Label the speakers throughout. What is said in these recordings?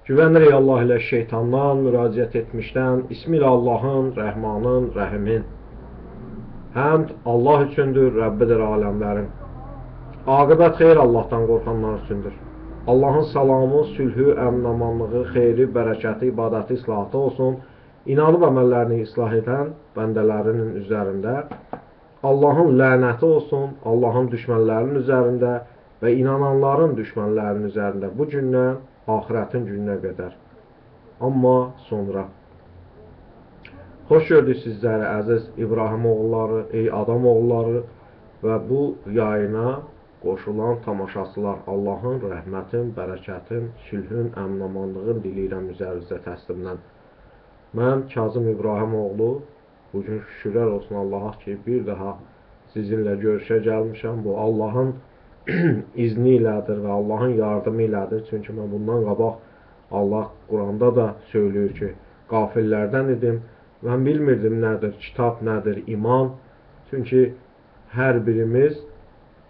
Speaker 1: Güvənirik Allah ilə şeytandan, müraciət etmişdən, ismi ilə Allahın, Rəhmanın, Rəhimin. Həmd Allah üçündür, Rəbbidir aləmlərin. Aqibət xeyir Allahdan qorxanlar üçündür. Allahın salamı, sülhü, əmin-amanlığı, xeyri, bərəkəti, ibadəti, islahatı olsun. İnanıb əməllərini islah edən bəndələrinin üzərində. Allahın lənəti olsun, Allahın düşmənlərinin üzərində və inananların düşmənlərinin üzərində bu gündən axirətin gününə qədər. Amma sonra. Xoş gördük sizləri, əziz İbrahim oğulları, ey adam oğulları və bu yayına qoşulan tamaşaçılar. Allahın rəhmətin, bərəkətin, sülhün, əminamanlığın diləyirəm üzərinizə təslimdən. Mən Kazım İbrahimoğlu, bugün şükürlər olsun Allaha ki, bir daha sizinlə görüşə gəlmişəm. Bu Allahın izni ilədir və Allahın yardımı ilədir. Çünki mən bundan qabaq Allah Quranda da söylüyor ki, qafillərdən idim. Mən bilmirdim nədir kitab, nədir iman. Çünki hər birimiz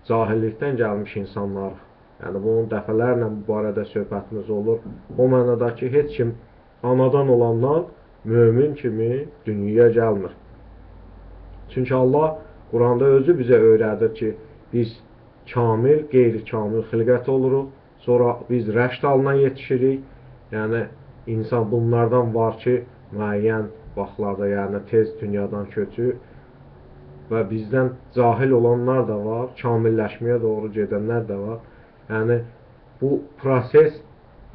Speaker 1: cahillikdən gəlmiş insanlarıq. Yəni bunun dəfələrlə bu barədə söhbətimiz olur. O mənada ki, heç kim anadan olandan mömin kimi dünyaya gəlmir. Çünki Allah Quranda özü bizə öyrədir ki, biz kamil, qeyri-kamil xilqət oluruq. Sonra biz rəşd halına yetişirik. Yəni insan bunlardan var ki, müəyyən vaxtlarda, yəni tez dünyadan köçür və bizdən cahil olanlar da var, kamilləşməyə doğru gedənlər də var. Yəni bu proses,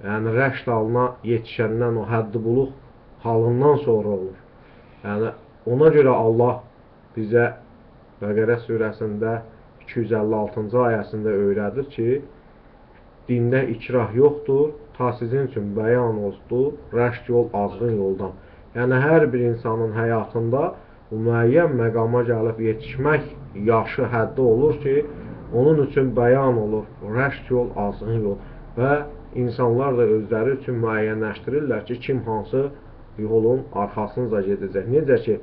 Speaker 1: yəni rəşd halına yetişəndən, o həddi buluq halından sonra olur. Yəni ona görə Allah bizə Bəqərə surəsində 256-cı ayəsində öyrədir ki, dində ikrah yoxdur, ta sizin üçün bəyan oldu rəşd yol azğın yoldan. Yəni hər bir insanın həyatında bu müəyyən məqama gəlib yetişmək yaşı həddi olur ki, onun üçün bəyan olur rəşd yol, azğın yol və insanlar da özləri üçün müəyyənləşdirirlər ki, kim hansı yolun arxasınca gedəcək. Necə ki,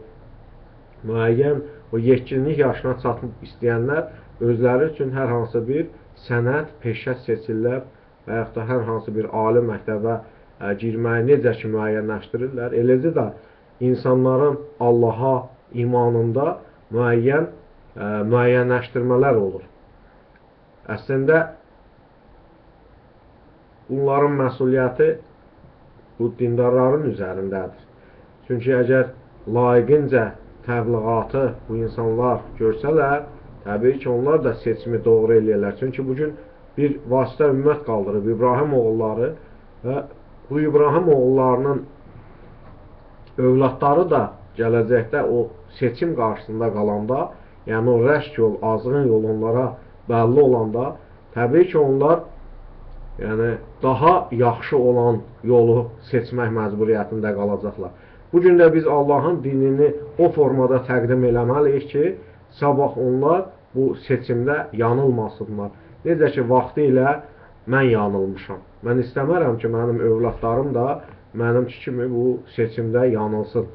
Speaker 1: müəyyən o yetkinlik yaşına çatmaq istəyənlər özləri üçün hər hansı bir sənət, peşə seçirlər və yaxud da hər hansı bir ali məktəbə girməyi necə ki müəyyənləşdirirlər, eləcə də insanların Allaha imanında müəyyən müəyyənləşdirmələr olur. Əslində, bunların məsuliyyəti bu dindarların üzərindədir. Çünki əgər layiqincə təbliğatı bu insanlar görsələr, təbii ki, onlar da seçimi doğru eləyərlər. Çünki bugün bir vasitə ümmət qaldırıb İbrahim oğulları və bu İbrahim oğullarının övladları da gələcəkdə o seçim qarşısında qalanda, yəni o rəşd yol, azğın yol onlara bəlli olanda, təbii ki, onlar yəni daha yaxşı olan yolu seçmək məcburiyyətində qalacaqlar. Bugün də biz Allahın dinini o formada təqdim eləməliyik ki, sabah onlar bu seçimdə yanılmasınlar. Necə ki, vaxtı ilə mən yanılmışam. Mən istəmərəm ki, mənim övladlarım da mənimki kimi bu seçimdə yanılsın.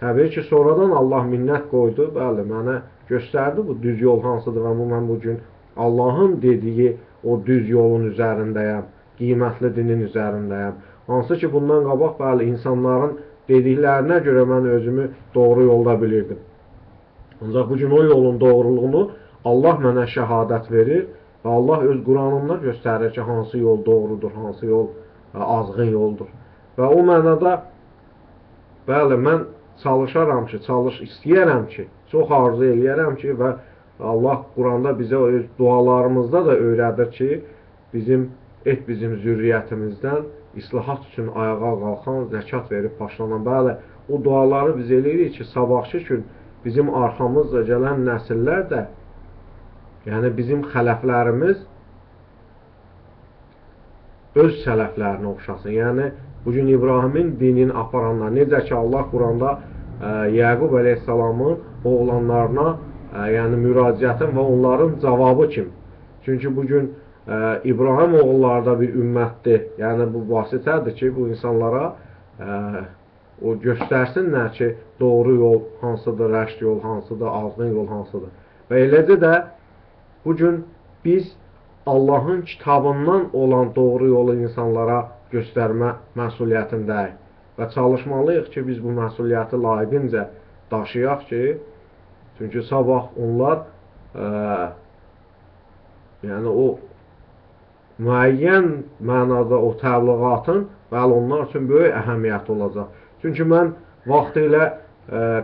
Speaker 1: Təbii ki, sonradan Allah minnət qoydu, bəli, mənə göstərdi bu düz yol hansıdır və bu, mən bugün Allahın dediyi o düz yolun üzərindəyəm, qiymətli dinin üzərindəyəm. Hansı ki, bundan qabaq, bəli, insanların dediklərinə görə mən özümü doğru yolda bilirdim. Ancaq bugün o yolun doğruluğunu Allah mənə şəhadət verir və Allah öz Quranında göstərir ki, hansı yol doğrudur, hansı yol azğın yoldur. Və o mənada, bəli, mən çalışaram ki, istəyərəm ki, çox arzu eləyərəm ki və Allah Quranda bizə öz dualarımızda da öyrədir ki, bizim zürriyyətimizdən islahat üçün ayağa qalxan, zəkat verib başlanan. Bəli, o duaları biz eləyirik ki, sabahçı gün bizim arxamızda gələn nəsillər də, yəni bizim xələflərimiz öz sələflərinə oxşasın. Yəni, bugün İbrahimin dinini aparanlar, necə ki Allah Quranda Yəqub əleyhissalamın oğlanlarına yəni müraciətin və onların cavabı kim? Çünki bugün İbrahim oğulları da bir ümmətdir. Yəni bu vasitədir ki, bu insanlara o göstərsinlər ki, doğru yol hansıdır, rəşd yol hansıdır, azğın yol hansıdır. Və eləcə də bugün biz Allahın kitabından olan doğru yolu insanlara göstərmə məsuliyyətindəyik. Və çalışmalıyıq ki, biz bu məsuliyyəti layiqincə daşıyaq ki, çünki sabah onlar yəni o müəyyən mənada o təbliğatın, bəli, onlar üçün böyük əhəmiyyəti olacaq. Çünki mən vaxtilə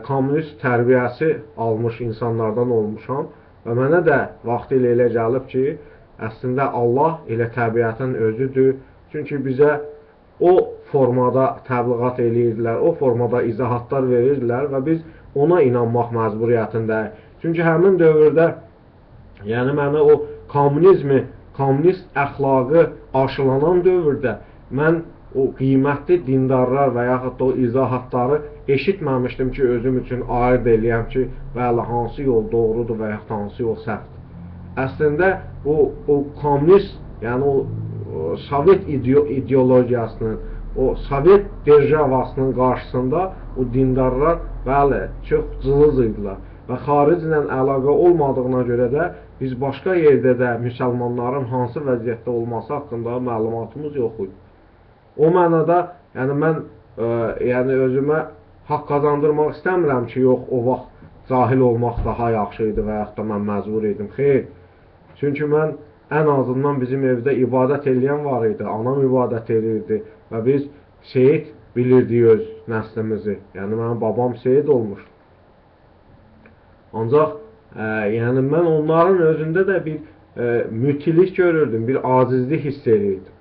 Speaker 1: kommunist tərbiyəsi almış insanlardan olmuşam və mənə də vaxtilə elə gəlib ki, əslində Allah elə təbiətin özüdür. Çünki bizə o formada təbliğat eləyirdilər, o formada izahatlar verirdilər və biz ona inanmaq məcburiyyətindəyik. Çünki həmin dövrdə, yəni mənə o kommunizmi, kommunist əxlaqı aşılanan dövrdə mən o qiymətli dindarlar və yaxud da o izahatları eşitməmişdim ki, özüm üçün ayırd eləyəm ki, bəli, hansı yol doğrudur və yaxud hansı yol səhvdir. Əslində, o kommunist, yəni o Sovet ideologiyasının, o Sovet derjavasının qarşısında o dindarlar, bəli, çox cılız idilər və xariclə əlaqə olmadığına görə də biz başqa yerdə də müsəlmanların hansı vəziyyətdə olması haqqında məlumatımız yox idi. O mənada, yəni mən yəni özümə haqq qazandırmaq istəmirəm ki, yox, o vaxt cahil olmaq daha yaxşı idi və yaxud da mən məcbur idim. Xeyr, çünki mən ən azından bizim evdə ibadət eləyən var idi, anam ibadət eləyirdi və biz seyid bilirdik öz nəslimizi. Yəni mənim babam seyid olmuşdu. Ancaq yəni mən onların özündə də bir mütilik görürdüm, bir acizlik hiss eləyirdim.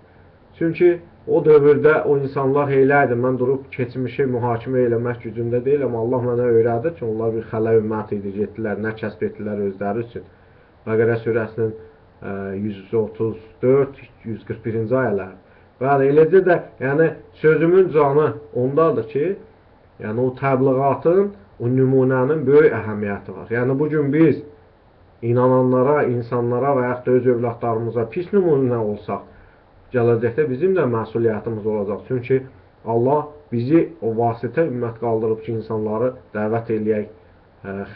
Speaker 1: Çünki o dövrdə o insanlar elə idi, mən durub keçmişi mühakimə eləmək gücündə deyiləm. Allah mənə öyrədir ki, onlar bir xələ ümməti idi, getdilər, nə kəsb etdilər özləri üçün. Bəqərə surəsinin 134, 141-ci ayələri. Bəli, eləcə də, yəni sözümün canı ondadır ki, yəni o təbliğatın, o nümunənin böyük əhəmiyyəti var. Yəni bugün biz inananlara, insanlara və yaxud da öz övladlarımıza pis nümunə olsaq, gələcəkdə bizim də məsuliyyətimiz olacaq. Çünki Allah bizi o vasitə ümmət qaldırıb ki, insanları dəvət eləyək,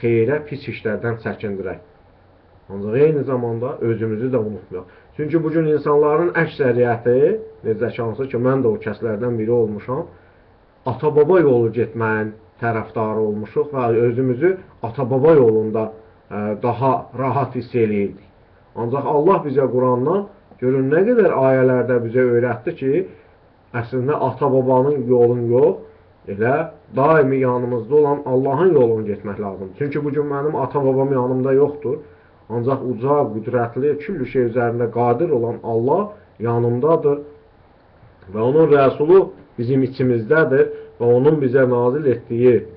Speaker 1: xeyrə, pis işlərdən çəkindirək. Ancaq eyni zamanda özümüzü də unutmayaq. Çünki bugün insanların əksəriyyəti, necə ki, hansı ki, mən də o kəslərdən biri olmuşam, ata-baba yolu getməyin tərəfdarı olmuşuq və özümüzü ata-baba yolunda daha rahat hiss eləyirdik. Ancaq Allah bizə Qurandan görün nə qədər ayələrdə bizə öyrətdi ki, əslində ata-babanın yolunu yox, elə daimi yanımızda olan Allahın yolunu getmək lazımdır. Çünki bugün mənim ata-babam yanımda yoxdur. Ancaq uca, qüdrətli, küllü şey üzərində qadir olan Allah yanımdadır və onun Rəsulu bizim içimizdədir və onun bizə nazil etdiyi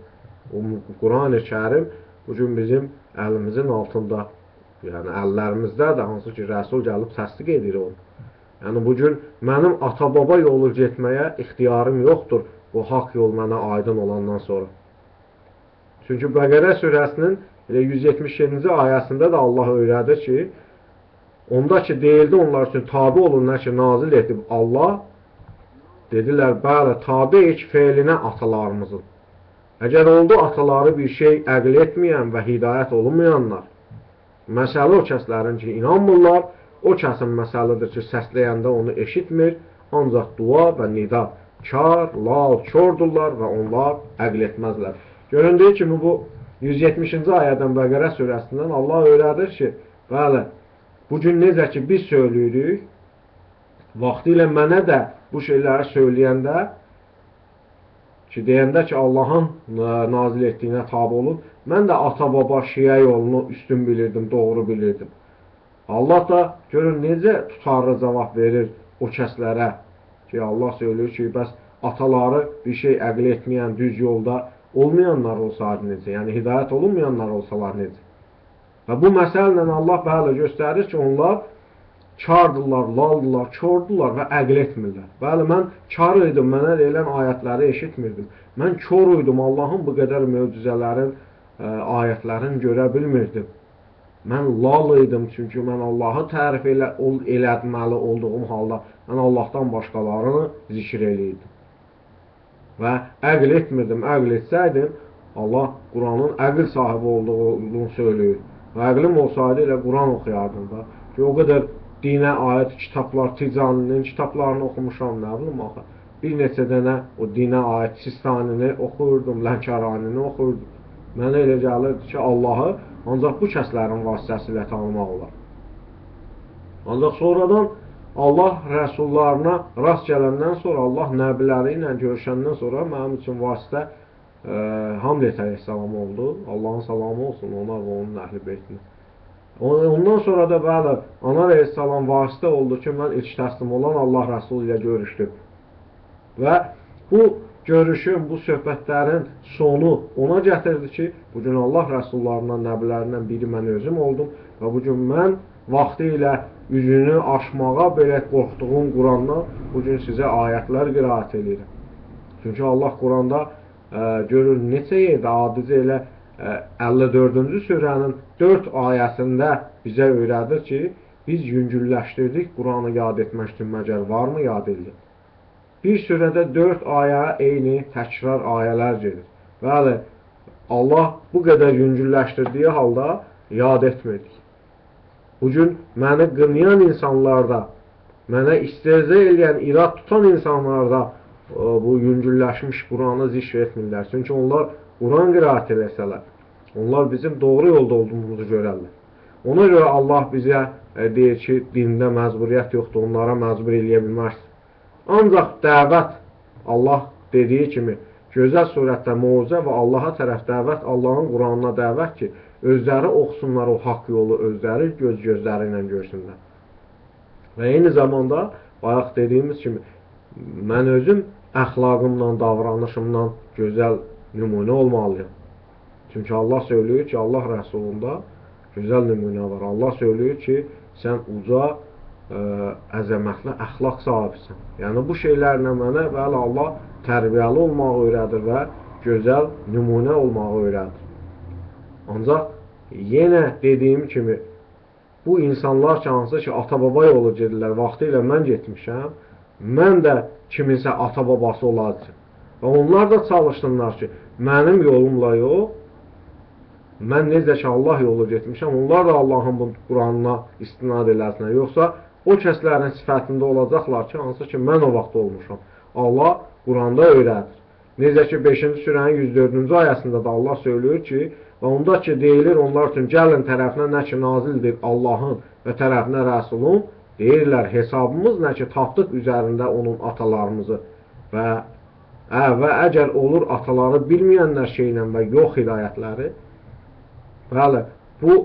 Speaker 1: o Quran-ı Kərim bugün bizim əlimizin altında, yəni əllərimizdədir, hansı ki, Rəsul gəlib təsdiq edir onu. Yəni bugün mənim ata-baba yolu getməyə ixtiyarım yoxdur, bu haqq yol mənə aydın olandan sonra. Çünki Bəqərə surəsinin elə 177-ci ayəsində də Allah öyrədir ki, onda ki, deyildi onlar üçün tabi olun, nə ki, nazil edib Allah, dedilər, bəli, tabiyik fe'linə atalarımızın. Əgər oldu ataları bir şey əql etməyən və hidayət olunmayanlar, məsələ o kəslərin ki, inanmırlar, o kəsin məsələdir ki, səsləyəndə onu eşitmir, ancaq dua və nida, kar, lal, kordurlar və onlar əql etməzlər. Göründüyü kimi bu 170-ci ayədən Bəqərə surəsindən Allah öyrədir ki, bəli, bugün necə ki biz söyləyirik, vaxtilə mənə də bu şeyləri söyləyəndə ki, deyəndə ki, Allahın nazil etdiyinə tabi olun, mən də ata-baba şiə yolunu üstün bilirdim, doğru bilirdim. Allah da görün necə tutarlı cavab verir o kəslərə ki, Allah söylüyor ki, bəs ataları bir şey əql etməyən, düz yolda olmayanlar olsaydı necə, yəni hidayət olunmayanlar olsalar necə? Və bu məsələ Allah bəli göstərir ki, onlar kardırlar, laldırlar, kordurlar və əql etmirlər. Bəli, mən kar idim, mənə deyilən ayətləri eşitmirdim. Mən kor idim, Allahın bu qədər möcüzələrin, ayətlərin görə bilmirdim. Mən lal idim, çünki mən Allahı tərif eləməli olduğum halda mən Allahdan başqalarını zikr eləyirdim. Və əql etmirdim, əql etsəydim, Allah Quranın əql sahibi olduğunu söylüyor. Və əqlim olsaydı elə Quran oxuyardım da. Ki, o qədər dinə aid kitablar, Ticaninin kitablarını oxumuşam, nə bilim axı. Bir neçə dənə o dinə aid Sistanini oxuyurdum, Lənkəranini oxuyurdum. Mənə elə gəlirdi ki, Allahı ancaq bu kəslərin vasitəsilə tanımaq olar. Ancaq sonradan Allah rəsullarına rast gələndən sonra, Allah nəbiləri ilə görüşəndən sonra mənim üçün vasitə Hamlet əleyhissalam oldu. Allahın salamı olsun ona və onun əhl-i beytinə. Ondan sonra da bəli, Anar əleyhissalam vasitə oldu ki, mən ilk təslim olan Allah Rəsulü ilə görüşdüm. Və bu görüşün, bu söhbətlərin sonu ona gətirdi ki, bugün Allah rəsullarından, nəbilərindən biri mən özüm oldum və bugün mən vaxtı ilə üzünü aşmağa belə qorxduğum Qurandan bugün sizə ayətlər qiraət edirəm. Çünki Allah Quranda görür neçə yerdə adicə elə 54-cü surənin 4 ayəsində bizə öyrədir ki, biz yüngülləşdirdik Quranı yad etmək üçün məgər varmı yad edilir? Bir surədə 4 ayə eyni təkrar ayələr gedir. Bəli, Allah bu qədər yüngülləşdirdiyi halda yad etmirdik. Bugün məni qınayan insanlarda, mənə istehza eləyən, irad tutan insanlarda bu yüngülləşmiş Quranı zikr etmirlər. Çünki onlar Quran qiraət eləsələr, onlar bizim doğru yolda olduğumuzu görərlər. Ona görə Allah bizə deyir ki, dində məcburiyyət yoxdur, onlara məcbur eləyə bilməzsin. Ancaq dəvət, Allah dediyi kimi, gözəl surətdə moizə və Allaha tərəf dəvət, Allahın Quranına dəvət ki, özləri oxusunlar o haqq yolu, özləri göz gözləri ilə görsünlər. Və eyni zamanda, bayaq dediyimiz kimi, mən özüm əxlaqımla, davranışımla gözəl nümunə olmalıyam. Çünki Allah söylüyor ki, Allah Rəsulunda gözəl nümunə var. Allah söylüyor ki, sən uca, əzəmətli əxlaq sahibisən. Yəni, bu şeylərlə mənə, bəli, Allah tərbiyəli olmağı öyrədir və gözəl nümunə olmağı öyrədir. Ancaq yenə dediyim kimi, bu insanlar ki, hansı ki, ata-baba yolu gedirlər, vaxtı ilə mən getmişəm, mən də kiminsə ata-babası olacağım. Və onlar da çalışsınlar ki, mənim yolumla yox, mən necə ki Allah yolu getmişəm, onlar da Allahın bu Quranına istinad eləsinlər. Yoxsa o kəslərin sifətində olacaqlar ki, hansı ki, mən o vaxt olmuşam. Allah Quranda öyrədir. Necə ki, 5-ci surənin 104-cü ayəsində də Allah söylüyor ki, və onda ki, deyilir onlar üçün, gəlin tərəfinə nə ki nazildir Allahın və tərəfinə Rəsulun, deyirlər, hesabımız nə ki tapdıq üzərində onun atalarımızı və əgər olur ataları bilməyənlər şeylə və yox hidayətləri. Bəli, bu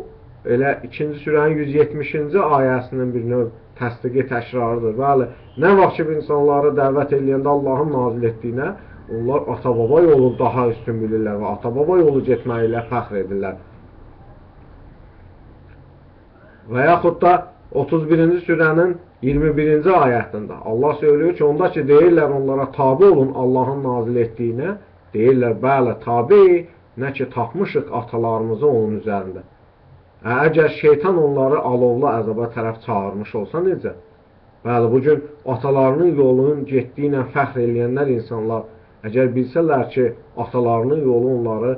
Speaker 1: elə 2-ci surənin 170-ci ayəsinin bir növ təsdiqi təkrarıdır. Bəli, nə vaxt ki, insanları dəvət eləyəndə Allahın nazil etdiyinə, onlar ata-baba yolu daha üstün bilirlər və ata-baba yolu getməyi ilə fəxr edirlər. Və yaxud da 31-ci surənin 21-ci ayətində Allah söylüyor ki, onda ki, deyirlər onlara tabi olun Allahın nazil etdiyinə, deyirlər, bəli, tabi, nə ki, tapmışıq atalarımızı onun üzərində. Əgər şeytan onları alovlu əzaba tərəf çağırmış olsa necə? Bəli, bugün atalarının yolunun getdiyi ilə fəxr eləyənlər insanlar, əgər bilsələr ki, atalarının yolu onları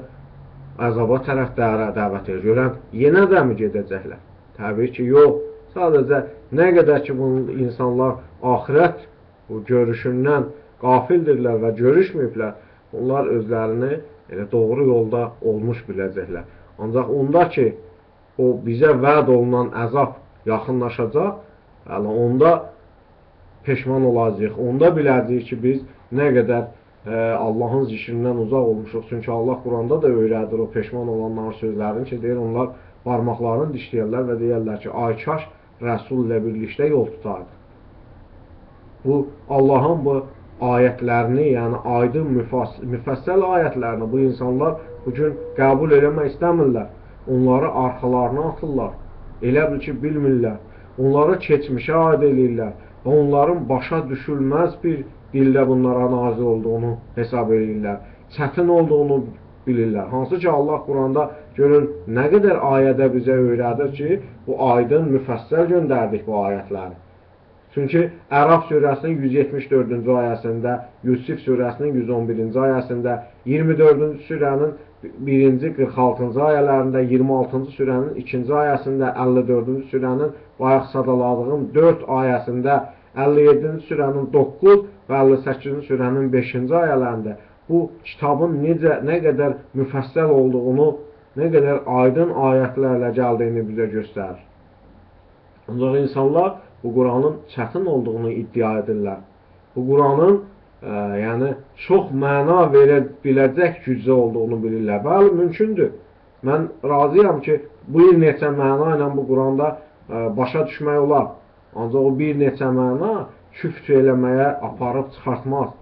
Speaker 1: əzaba tərəf dəvət edir, görən, yenə də mi gedəcəklər? Təbii ki, yox. Sadəcə, nə qədər ki, bu insanlar axirət görüşündən qafildirlər və görüşməyiblər, onlar özlərini elə doğru yolda olmuş biləcəklər. Ancaq onda ki, o bizə vəd olunan əzab yaxınlaşacaq, yəni onda peşman olacaq, onda biləcəyik ki, biz nə qədər Allahın zikrindən uzaq olmuşuq. Çünki Allah Quranda da öyrədir o peşman olanların sözlərini ki, deyir, onlar barmaqlarını dişləyərlər və deyərlər ki, ay kaş Rəsul ilə birlikdə yol tutardı. Bu, Allahın bu ayətlərini, yəni aydın müfəssəl ayətlərini bu insanlar bugün qəbul eləmək istəmirlər. Onları arxalarına atırlar. Elə bil ki, bilmirlər. Onları keçmişə aid eləyirlər və onların başa düşülməz bir dildə bunlara nazil olduğunu hesab eləyirlər. Çətin olduğunu bilirlər. Hansı ki, Allah Quranda görün, nə qədər ayədə bizə öyrədir ki, bu aydın müfəssəl göndərdik bu ayətləri. Çünki Əraf surəsinin 174-cü ayəsində, Yusif surəsinin 111-ci ayəsində, 24-cü surənin 1-ci 46-cı ayələrində, 26-cı surənin 2-ci ayəsində, 54-cü surənin bayaq sadaladığım 4 ayəsində, 57-ci surənin 9 və 58-ci surənin 5-ci ayələrində bu kitabın necə, nə qədər müfəssəl olduğunu, nə qədər aydın ayətlərlə gəldiyini bizə göstərir. Ancaq insanlar bu Quranın çətin olduğunu iddia edirlər. Bu Quranın yəni çox məna verə biləcək gücdə olduğunu bilirlər. Bəli, mümkündür. Mən razıyam ki, bir neçə məna ilə bu Quranda başa düşmək olar. Ancaq o bir neçə məna küfr eləməyə aparıb çıxartmaz.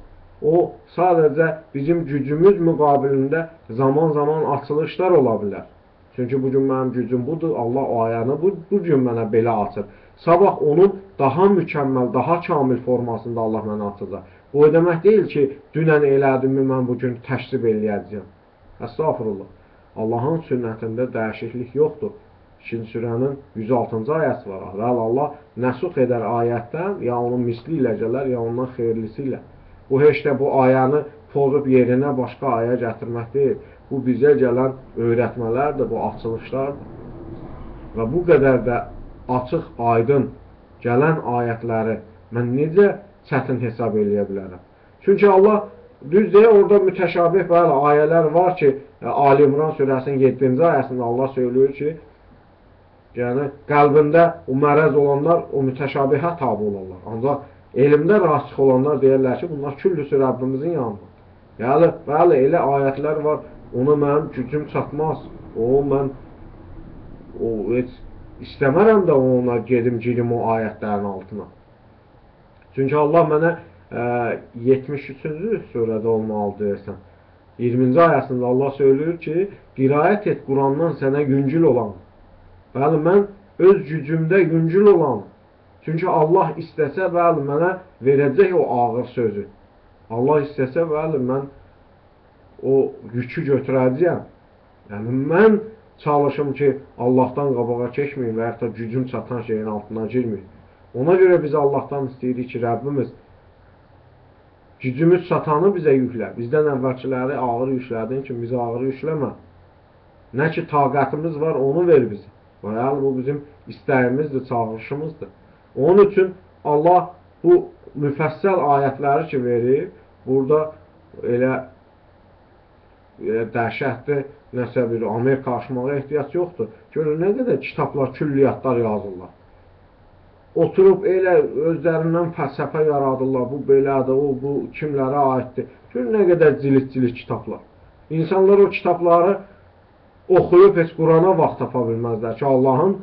Speaker 1: O, sadəcə bizim gücümüz müqabilində zaman-zaman açılışlar ola bilər. Çünki bugün mənim gücüm budur, Allah o ayəni bugün mənə belə açır. Sabah onun daha mükəmməl, daha kamil formasında Allah mənə açacaq. Bu o demək deyil ki, dünən elədiyimi mən bugün təşrif eləyəcəyəm. Əstağfurullah. Allahın sünnətində dəyişiklik yoxdur. 2-ci surənin 106-cı ayəsi var. Bəli, Allah nəsux edər ayətdən, ya onun misli ilə gələr, ya ondan xeyirlisi ilə. Bu heç də bu ayəni pozub yerinə başqa ayə gətirmək deyil. Bu bizə gələn öyrətmələrdir, bu açılışlardır. Və bu qədər də açıq, aydın gələn ayətləri mən necə çətin hesab eləyə bilərəm? Çünki Allah düz deyir, orada mütəşabih bəli ayələr var ki, Ali İmran surəsinin 7-ci ayəsində Allah söylüyor ki, yəni qəlbində o mərəz olanlar o mütəşabihə tabi olarlar. Ancaq elmdə rasix olanlar deyirlər ki, bunlar küllüsü Rəbbimizin yanında. Yəni, bəli, elə ayətlər var, ona mənim gücüm çatmaz. O, mən heç istəmərəm də ona gedim, girim o ayətlərin altına. Çünki Allah mənə 73-cü surədə olmalı deyirsən. 20-ci ayəsində Allah söylüyor ki, qiraət et Qurandan sənə yüngül olan. Bəli, mən öz gücümdə yüngül olan. Çünki Allah istəsə, bəli, mənə verəcək o ağır sözü. Allah istəsə, bəli, mən o yükü götürəcəyəm. Yəni, mən çalışım ki, Allahdan qabağa keçməyim və yaxud da gücüm çatan şeyin altına girməyim. Ona görə biz Allahdan istəyirik ki, Rəbbimiz gücümüz çatanı bizə yüklə. Bizdən əvvəlkiləri ağır yüklədiyin ki, bizi ağır yükləmə. Nə ki, taqətimiz var, onu ver bizə. Bəli, bu bizim istəyimizdir, çağırışımızdır. Onun üçün Allah bu müfəssəl ayətləri ki verir, burada elə dəhşətli nəsə bir Amerika aşmağa ehtiyac yoxdur. Görün, nə qədər kitablar, külliyyatlar yazırlar. Oturub elə özlərindən fəlsəfə yaradırlar, bu belədir, o bu kimlərə aiddir. Görün, nə qədər cilit-cilit kitablar. İnsanlar o kitabları oxuyub heç Qurana vaxt tapa bilməzlər ki, Allahın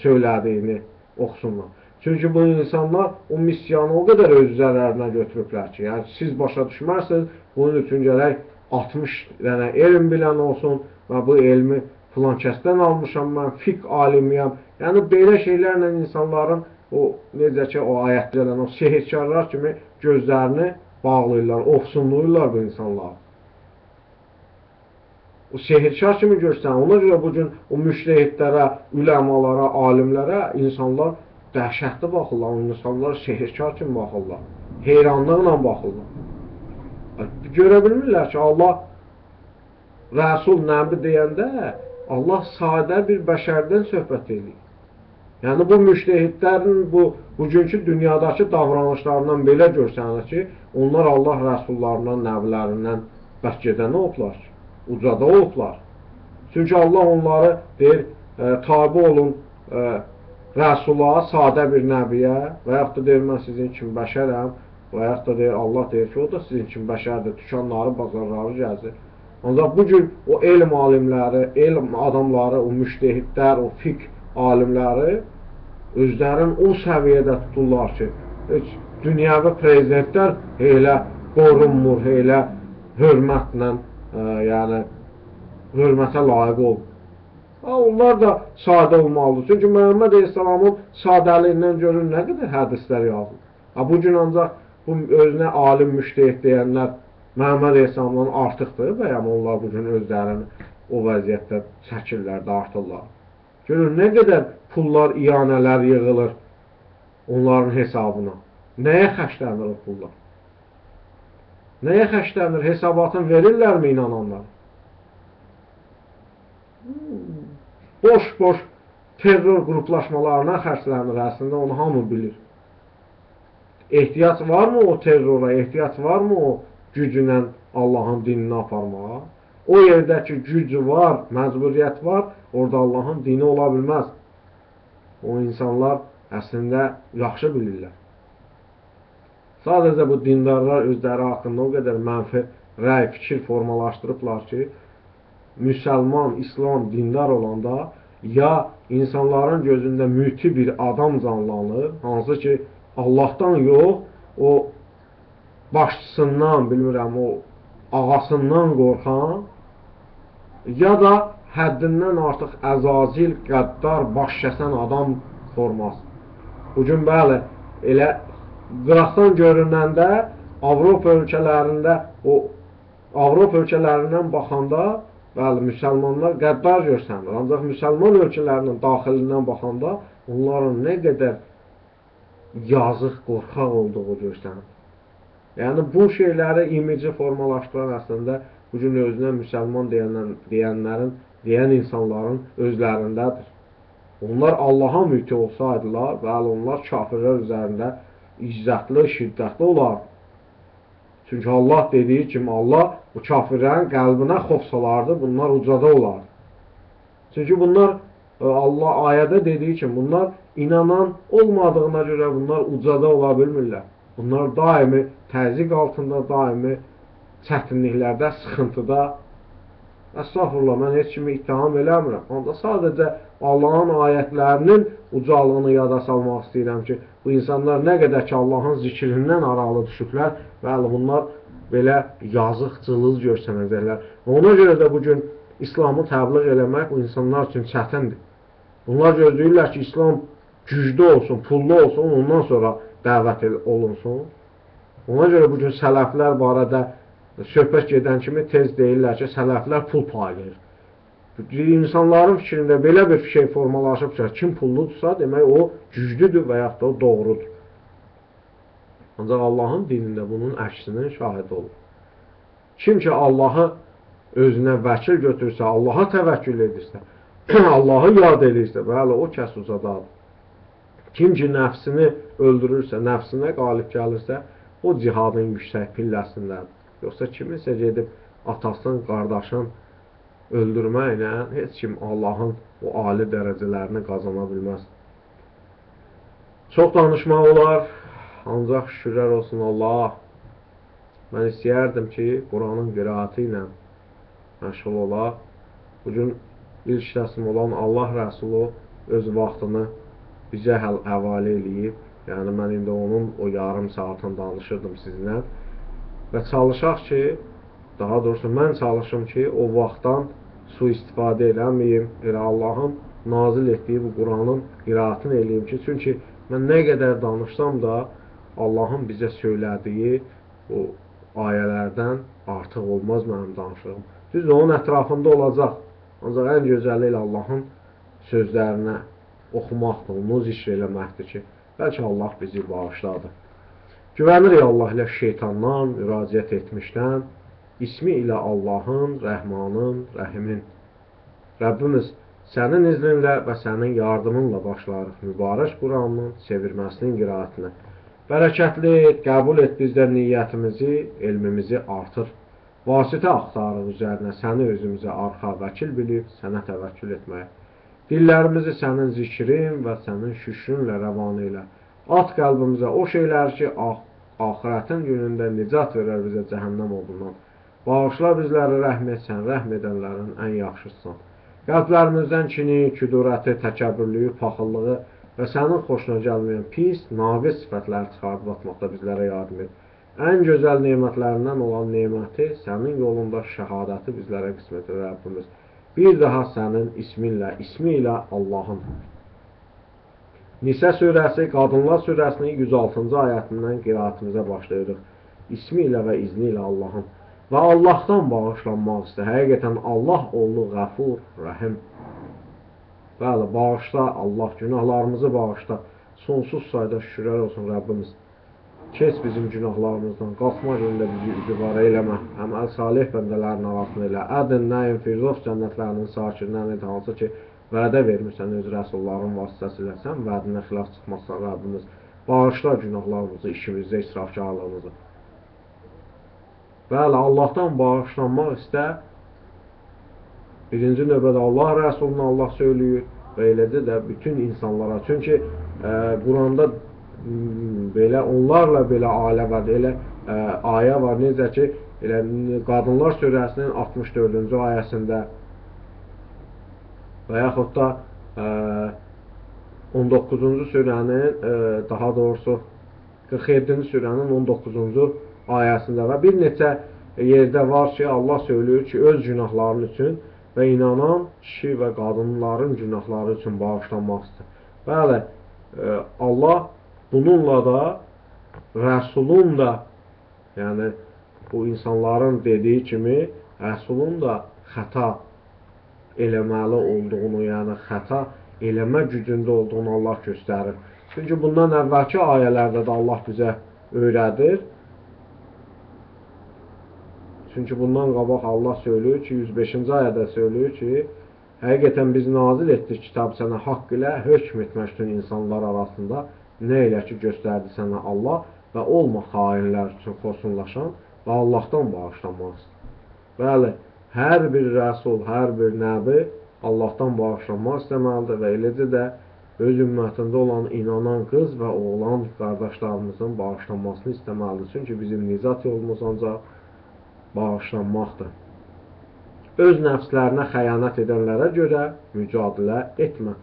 Speaker 1: söylədiyini oxusunlar. Çünki bu insanlar o missiyanı o qədər öz üzərlərinə götürüblər ki, yəni siz başa düşmərsiniz, bunun üçün gərək 60 dənə elm bilən olsun və bu elmi filan kəsdən almışam mən, fiqh alimiyəm. Yəni belə şeylərlə insanların o necə ki o ayətlərlə o sehirkarlar kimi gözlərini bağlayırlar, ofsunlayırlar bu insanları. O sehirkar kimi görsən, ona görə bugün o müştehidlərə, üləmalara, alimlərə insanlar dəhşətli baxırlar, o insanlar sehirkar kimi baxırlar, heyranlıqla baxırlar. Görə bilmirlər ki, Allah Rəsul, Nəbi deyəndə Allah sadə bir bəşərdən söhbət eləyir. Yəni bu müştehidlərin bu bugünkü dünyadakı davranışlarından belə görsənir ki, onlar Allah rəsullarından, nəbilərindən bəs gedən olublar ki, ucada olublar. Çünki Allah onları deyir, tabi olun Rəsula, sadə bir nəbiyə və yaxud da deyir, mən sizin kimi bəşərəm və yaxud da deyir, Allah deyir ki, o da sizin kimi bəşərdir, dükanları, bazarları gəzir. Ancaq bugün o elm alimləri, elm adamları, o müştehidlər, o fiqh alimləri özlərini o səviyyədə tuturlar ki, heç dünyəvi prezidentlər elə qorunmur, elə hörmətlə, yəni hörmətə layiq olmur. Onlar da sadə olmalıdır. Çünki Məhəmməd Əleyhisselamın sadəliyindən görün nə qədər hədislər yazılır. Bugün ancaq bu özünə alim müştehid deyənlər Məhəmməd Əleyhisselamdan artıqdır və yəni onlar bugün özlərini o vəziyyətdə çəkirlər, dartırlar. Görün nə qədər pullar, iyanələr yığılır onların hesabına. Nəyə xərclənir o pullar? Nəyə xərclənir? Hesabatını verirlərmi inananlar? Boş-boş terror qruplaşmalarına xərclənir, əslində onu hamı bilir. Ehtiyac varmı o terrora, ehtiyac varmı o gücünə Allahın dinini aparmağa? O yerdə ki, güc var, məcburiyyət var, orada Allahın dini ola bilməz. O insanlar əslində yaxşı bilirlər. Sadəcə bu dindarlar özləri haqqında o qədər mənfi rəy, fikir formalaşdırıblar ki, müsəlman, İslam, dindar olanda ya insanların gözündə müti bir adam canlanır, hansı ki Allahdan yox, o başçısından, bilmirəm, o ağasından qorxan, ya da həddindən artıq əzazil, qəddar, baş kəsən adam forması. Bugün, bəli, elə qıraqdan görünəndə Avropa ölkələrində, o Avropa ölkələrindən baxanda, bəli, müsəlmanlar qəddar görsənir. Ancaq müsəlman ölkələrinin daxilindən baxanda onların nə qədər yazıq, qorxaq olduğu görsənir. Yəni, bu şeyləri imici formalaşdıran əslində bugün özünə müsəlman deyən insanların özlərindədir. Onlar Allaha müti olsaydılar, bəli, onlar kafirlər üzərində izzətli, şiddətli olardı. Çünki Allah dediyi kimi, Allah bu kafirlərin qəlbinə xof salardı, bunlar ucada olardı. Çünki bunlar, Allah ayədə dediyi kimi, bunlar inanan olmadığına görə bunlar ucada ola bilmirlər. Bunlar daimi təzyiq altında, daimi çətinliklərdə, sıxıntıda. Əstağfurullah, mən heç kimi ittiham eləmirəm. Ancaq sadəcə Allahın ayətlərinin ucalığını yada salmaq istəyirəm ki, bu insanlar nə qədər ki Allahın zikrindən aralı düşüblər, bəli, bunlar belə yazıq, cılız görsənəcəklər. Ona görə də bugün İslamı təbliğ eləmək bu insanlar üçün çətindir. Bunlar gözləyirlər ki, İslam güclü olsun, pullu olsun, ondan sonra dəvət olunsun. Ona görə bugün sələflər barədə söhbət gedən kimi tez deyirlər ki, sələflər pul paylayır. İnsanların fikrində belə bir şey formalaşıb ki, kim pulludursa, demək o güclüdür və yaxud da o doğrudur. Ancaq Allahın dinində bunun əksinin şahidi olur. Kim ki Allahı özünə vəkil götürürsə, Allaha təvəkkül edirsə, Allahı yad edirsə, bəli, o kəs ucadadır. Kim ki nəfsini öldürürsə, nəfsinə qalib gəlirsə, o cihadın yüksək pilləsindədir. Yoxsa kiminsə gedib atasın, qardaşın öldürməklə heç kim Allahın o ali dərəcələrini qazana bilməz. Çox danışmaq olar, ancaq şükürlər olsun Allah. Mən istəyərdim ki, Quranın qiraəti ilə məşğul olaq. Bugün ilk təslim olan Allah Rəsulu öz vaxtını bizə həvalə eləyib. Yəni, mən indi onun o yarım saatını danışırdım sizinlə. Və çalışaq ki, daha doğrusu mən çalışım ki, o vaxtdan sui-istifadə eləməyim, elə Allahın nazil etdiyi bu Quranın qiraətini eləyim ki, çünki mən nə qədər danışsam da Allahın bizə söylədiyi o ayələrdən artıq olmaz mənim danışığım. Düzdür, onun ətrafında olacaq. Ancaq ən gözəli elə Allahın sözlərinə oxumaqdır, onu zikr eləməkdir ki, bəlkə Allah bizi bağışladı. Güvənirik Allah ilə şeytandan, müraciət etmişdən, ismi ilə Allahın, Rəhmanın, Rəhimin. Rəbbimiz, sənin izninlə və sənin yardımınla başlarıq mübarək Quranın çevirməsinin qiraətinə. Bərəkətli et, qəbul et bizdən niyyətimizi, elmimizi artır. Vasitə axtarıq üzərinə səni özümüzə arxa vəkil bilib, sənə təvəkkül etməyə. Dillərimizi sənin zikrin və sənin şükrünlə rəvan elə. At qəlbimizə o şeylər ki, axirətin günündə nicat verər bizə cəhənnəm odundan. Bağışla bizləri, rəhm et, sən rəhm edənlərin ən yaxşısısan. Qəlblərimizdən kini, küdurəti, təkəbbürlüyü, paxıllığı və sənin xoşuna gəlməyən pis, naqis sifətləri çıxardıb atmaqda bizlərə yardım et. Ən gözəl nemətlərindən olan neməti, sənin yolunda şəhadəti bizlərə qismət et Rəbbimiz. Bir daha sənin isminlə, ismi ilə Allahın. Nisə surəsi, Qadınlar surəsinin 106-cı ayətindən qiraətimizə başlayırıq. İsmi ilə və izni ilə Allahın. Və Allahdan bağışlanmaq istə. Həqiqətən Allah oldu qəfur, rəhim. Bəli, bağışla Allah, günahlarımızı bağışla. Sonsuz sayda şükürlər olsun Rəbbimiz. Keç bizim günahlarımızdan, qalxma günündə bizi üzü qara eləmə, əməl salih bəndələrin arasında elə. Ədn, Nəim, Firdovs cənnətlərinin sakinlərini et, hansı ki, vədə vermirsən öz rəsulların vasitəsilə, sən vədinə xilaf çıxmazsan Rəbbimiz. Bağışla günahlarımızı, işimizdə, israfkarlığımızı. Bəli, Allahdan bağışlanmaq istə. Birinci növbədə Allah Rəsuluna Allah söylüyür və eləcə də bütün insanlara. Çünki Quranda belə onlarla belə ailə var, elə ayə var, necə ki, elə Qadınlar surəsinin 64-cü ayəsində və yaxud da 19-cu surənin, daha doğrusu 47-ci surənin 19-cu ayəsində və bir neçə yerdə var ki, Allah söylüyür ki, öz günahların üçün və inanan kişi və qadınların günahları üçün bağışlanmaq istəyir. Bəli, Allah bununla da Rəsulun da, yəni bu insanların dediyi kimi Rəsulun da xəta eləməli olduğunu, yəni xəta eləmə gücündə olduğunu Allah göstərir. Çünki bundan əvvəlki ayələrdə də Allah bizə öyrədir. Çünki bundan qabaq Allah söylüyor ki, 105-ci ayədə söylüyor ki, həqiqətən biz nazil etdik kitab sənə haqq ilə hökm etmək üçün insanlar arasında nə elə ki göstərdi sənə Allah və olma xainlər üçün xosunlaşan və Allahdan bağışlanmaq istəyir. Bəli, hər bir rəsul, hər bir nəbi Allahdan bağışlanmaq istəməlidir və eləcə də öz ümmətində olan inanan qız və oğlan qardaşlarımızın bağışlanmasını istəməlidir. Çünki bizim nicat yolumuz ancaq bağışlanmaqdır. Öz nəfslərinə xəyanət edənlərə görə mücadilə etmə.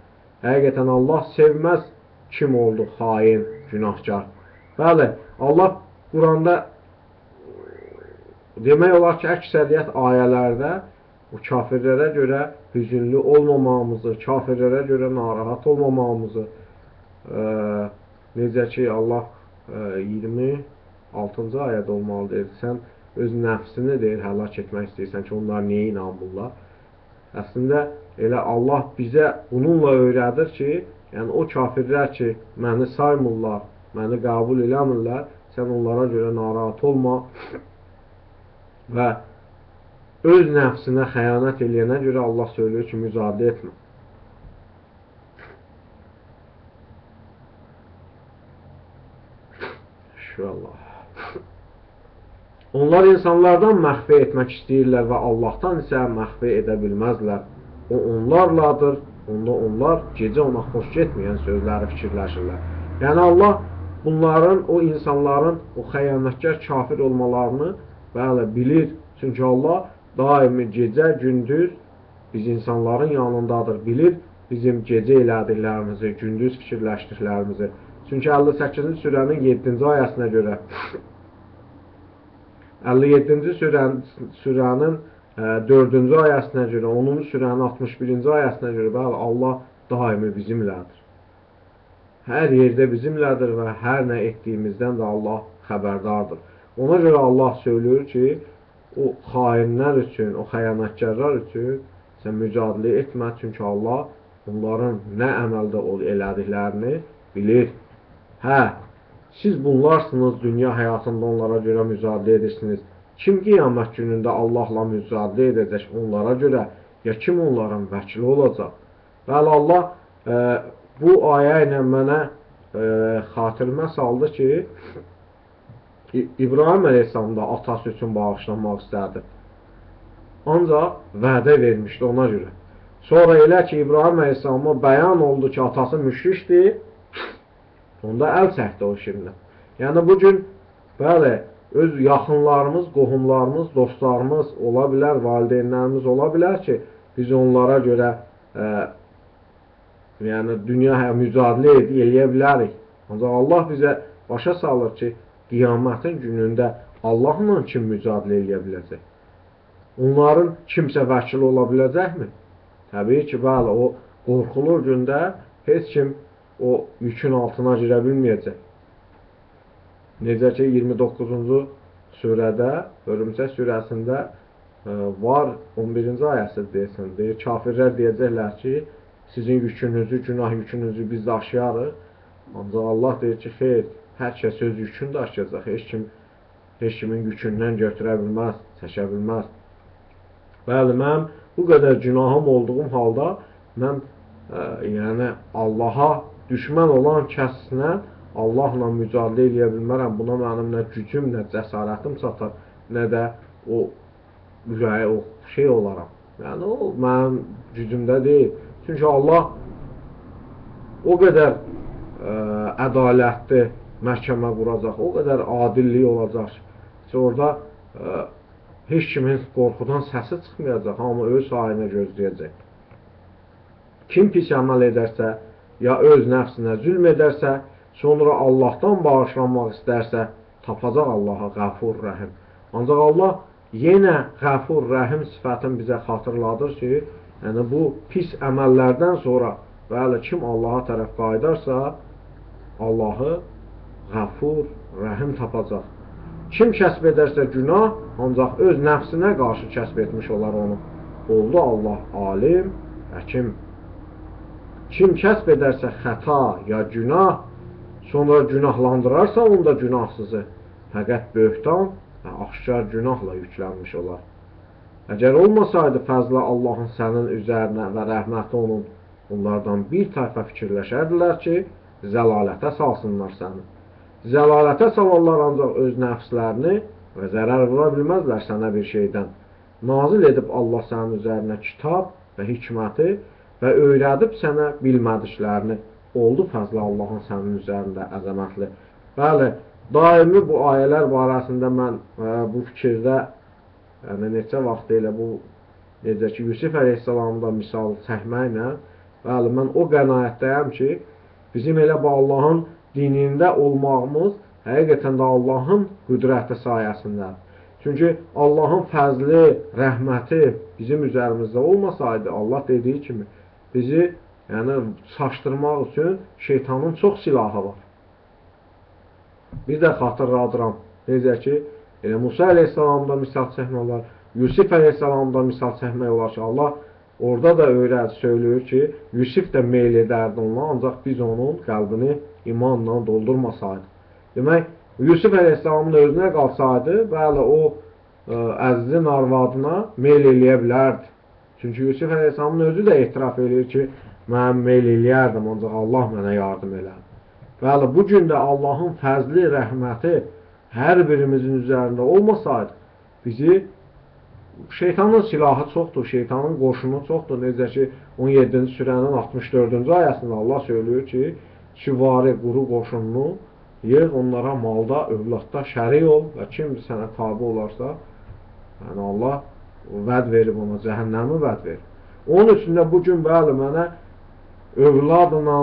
Speaker 1: Həqiqətən Allah sevməz kim oldu xain, günahkar. Bəli, Allah Quranda demək olar ki, əksəriyyət ayələrdə o kafirlərə görə hüzünlü olmamamızı, kafirlərə görə narahat olmamamızı, necə ki, Allah 26-cı ayədə olmalı deyir, sən öz nəfsini deyir, həlak etmək istəyirsən ki, onlar niyə inanmırlar? Əslində, elə Allah bizə bununla öyrədir ki, yəni o kafirlər ki, məni saymırlar, məni qəbul eləmirlər, sən onlara görə narahat olma və öz nəfsinə xəyanət eləyənə görə Allah söylüyor ki, mücadilə etmə. Şükür Allah. Onlar insanlardan məxfi etmək istəyirlər və Allahdan isə məxfi edə bilməzlər. O onlarladır, onda onlar gecə ona xoş getməyən sözləri fikirləşirlər. Yəni Allah bunların, o insanların o xəyanətkar kafir olmalarını bəli, bilir. Çünki Allah daimi gecə, gündüz biz insanların yanındadır. Bilir bizim gecə elədiklərimizi, gündüz fikirləşdiklərimizi. Çünki 58-ci surənin 7-ci ayəsinə görə 57-ci surənin 4-cü ayəsinə görə, 10-cu surənin 61-ci ayəsinə görə, bəli, Allah daimi bizimlədir. Hər yerdə bizimlədir və hər nə etdiyimizdən də Allah xəbərdardır. Ona görə Allah söylüyor ki, o xainlər üçün, o xəyanətkarlar üçün sən mücadilə etmə, çünki Allah onların nə əməldə elədiklərini bilir. Hə, siz bunlarsınız, dünya həyatında onlara görə mücadilə edirsiniz. Kim qiyamət günündə Allahla mücadilə edəcək onlara görə, ya kim onların vəkili olacaq? Bəli, Allah bu ayə ilə mənə xatirimə saldı ki, İbrahim əleyhissalam da atası üçün bağışlanmaq istədi. Ancaq vədə vermişdi ona görə. Sonra elə ki, İbrahim əleyhissalama bəyan oldu ki, atası müşrikdir, onda əl çəkdi o işindən. Yəni bugün, bəli, öz yaxınlarımız, qohumlarımız, dostlarımız ola bilər, valideynlərimiz ola bilər ki, biz onlara görə yəni dünya mücadilə eləyə bilərik. Ancaq Allah bizə başa salır ki, qiyamətin günündə Allahla kim mücadilə eləyə biləcək? Onların kimsə vəkili ola biləcəkmi? Təbii ki, bəli, o qorxulu gündə heç kim o yükün altına girə bilməyəcək. Necə ki, 29-cu surədə, Hörümçək surəsində var 11-ci ayəsi desin. Deyir, kafirlər deyəcəklər ki, sizin yükünüzü, günah yükünüzü biz daşıyarıq. Ancaq Allah deyir ki, xeyr, Hər kəs öz yükünü daşıyacaq. Heç kim heç kimin yükündən götürə bilməz, çəkə bilməz. Bəli, mənim bu qədər günahım olduğum halda mən yəni Allaha düşmən olan kəslə Allahla mücadilə eləyə bilmərəm. Buna mənim nə gücüm, nə cəsarətim çatar, nə də o ürəyi, o şey olaram. Yəni o mənim gücümdə deyil. Çünki Allah o qədər ədalətli məhkəmə quracaq, o qədər adillik olacaq ki, orada heç kimin qorxudan səsi çıxmayacaq, hamı öz sayına gözləyəcək. Kim pis əməl edərsə, ya öz nəfsinə zülm edərsə, sonra Allahdan bağışlanmaq istərsə, tapacaq Allaha qəfur rəhim. Ancaq Allah yenə qəfur rəhim sifətini bizə xatırladır ki, yəni bu pis əməllərdən sonra, bəli, kim Allaha tərəf qayıdarsa, Allahı qəfur rəhim tapacaq. Kim kəsb edərsə günah, ancaq öz nəfsinə qarşı kəsb etmiş olar onu. Oldu Allah alim, həkim. Kim kəsb edərsə xəta ya günah, sonra günahlandırarsa onda günahsızı, fəqət böhtan və aşkar günahla yüklənmiş olar. Əgər olmasaydı fəzlə Allahın sənin üzərinə və rəhməti onun, onlardan bir tayfa fikirləşərdilər ki, zəlalətə salsınlar səni. Zəlalətə salarlar ancaq öz nəfslərini və zərər vura bilməzlər sənə bir şeydən. Nazil edib Allah sənin üzərinə kitab və hikməti və öyrədib sənə bilmədiklərini. Oldu fəzlə Allahın sənin üzərində əzəmətli. Bəli, daimi bu ayələr barəsində mən bu fikirdə, yəni neçə vaxt elə bu, necə ki Yusif əleyhissalamda misal çəkməklə, bəli, mən o qənaətdəyəm ki, bizim elə bu Allahın dinində olmağımız həqiqətən də Allahın qüdrəti sayəsindədir. Çünki Allahın fəzli, rəhməti bizim üzərimizdə olmasaydı, Allah dediyi kimi bizi yəni çaşdırmaq üçün şeytanın çox silahı var. Bir də xatırladıram, necə ki, elə Musa əleyhissalamda misal çəkmək olar, Yusif əleyhissalamda misal çəkmək olar ki, Allah orada da öyrədi, söylüyor ki, Yusif də meyl edərdi onunla, ancaq biz onun qəlbini imanla doldurmasaydıq. Demək, Yusif əleyhissalamın özünə qalsaydı, bəli, o əzizin arvadına meyl eləyə bilərdi. Çünki Yusif əleyhissalamın özü də etiraf eləyir ki, mən meyl eləyərdim, ancaq Allah mənə yardım elədi. Bəli, bu gün də Allahın fəzli, rəhməti hər birimizin üzərində olmasaydı, bizi şeytanın silahı çoxdur, şeytanın qoşunu çoxdur. Necə ki, 17-ci surənin 64-cü ayəsində Allah söylüyor ki, süvari quru qoşununu yığ, onlara malda, övladda şərik ol və kim sənə tabi olarsa, yəni Allah vəd verib ona, cəhənnəmi vəd verib. Onun üçün də bu gün, bəli, mənə övladla,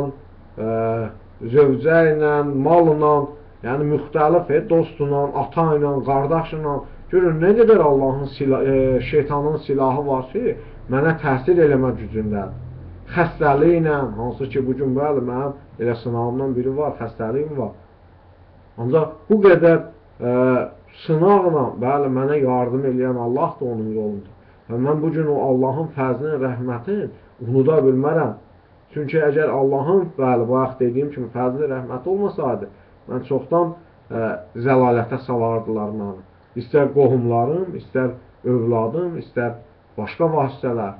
Speaker 1: zövcə ilə, malla, yəni müxtəlif dostla, ata ilə, qardaşla, görün nə qədər Allahın şeytanın silahı var ki, mənə təsir eləmə gücündədir. Xəstəliklə, hansı ki, bugün bəli, mənim elə sınağımdan biri var, xəstəliyim var. Ancaq bu qədər sınaqla, bəli, mənə yardım eləyən Allah da onun yolunda. Və mən bugün o Allahın fəzlini, rəhmətini unuda bilmərəm. Çünki əgər Allahın, bəli, bayaq dediyim kimi fəzli, rəhməti olmasaydı, mən çoxdan zəlalətə salardılar məni. İstər qohumlarım, istər övladım, istər başqa vasitələr.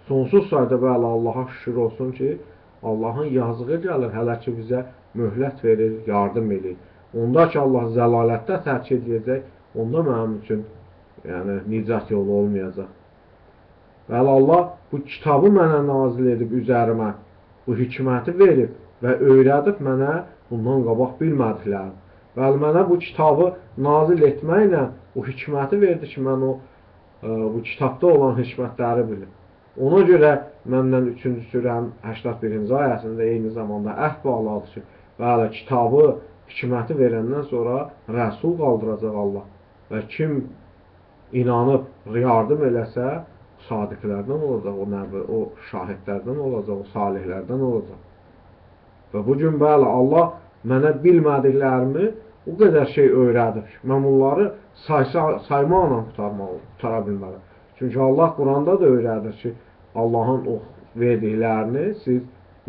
Speaker 1: Sonsuz sayda bəli, Allaha şükür olsun ki, Allahın yazığı gəlir, hələ ki bizə möhlət verir, yardım edir. Onda ki Allah zəlalətdə tərk edəcək, onda mənim üçün yəni, nicat yolu olmayacaq. Bəli, Allah bu kitabı mənə nazil edib üzərimə, bu hikməti verib və öyrədib mənə bundan qabaq bilmədiklərim. Bəli, mənə bu kitabı nazil etməklə o hikməti verdi ki, mən o bu kitabda olan hikmətləri bilim. Ona görə məndən 3-cü surənin 81-ci ayəsində eyni zamanda əhd bağladı ki, bəli, kitabı, hikməti verəndən sonra rəsul qaldıracaq Allah. Və kim inanıb, yardım eləsə, sadiqlərdən olacaq, o nəbi, o şahidlərdən olacaq, o salihlərdən olacaq. Və bugün, bəli, Allah mənə bilmədiklərimi o qədər şey öyrədib ki, mən bunları saymaqla qutara bilmərəm. Çünki Allah Quranda da öyrədir ki, Allahın o verdiklərini siz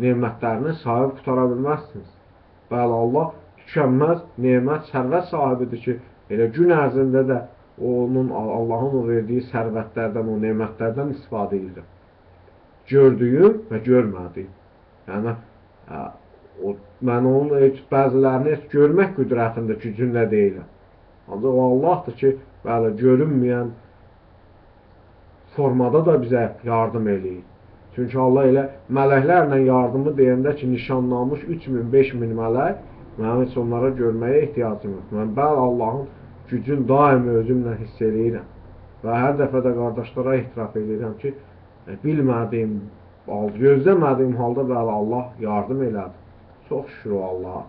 Speaker 1: nemətlərini sayıb qutara bilməzsiniz. Bəli, Allah tükənməz nemət, sərvət sahibidir ki, elə gün ərzində də onun, Allahın o verdiyi sərvətlərdən, o nemətlərdən istifadə edirəm. Gördüyüm və görmədiyim. Yəni, mən onun heç, bəzilərini heç görmək qüdrətində, gücündə deyiləm. Ancaq o Allahdır ki, bəli, görünməyən formada da bizə yardım eləyir. Çünki Allah elə mələklərlə yardımı deyəndə ki, nişanlanmış 3000, 5000 mələk, mənim heç onlara görməyə ehtiyacım yox. Mən bəli, Allahın gücün daimi özümlə hiss eləyirəm. Və hər dəfə də qardaşlara etiraf edirəm ki, bilmədiyim, gözləmədiyim halda bəli, Allah yardım elədi. Çox şükür o Allaha.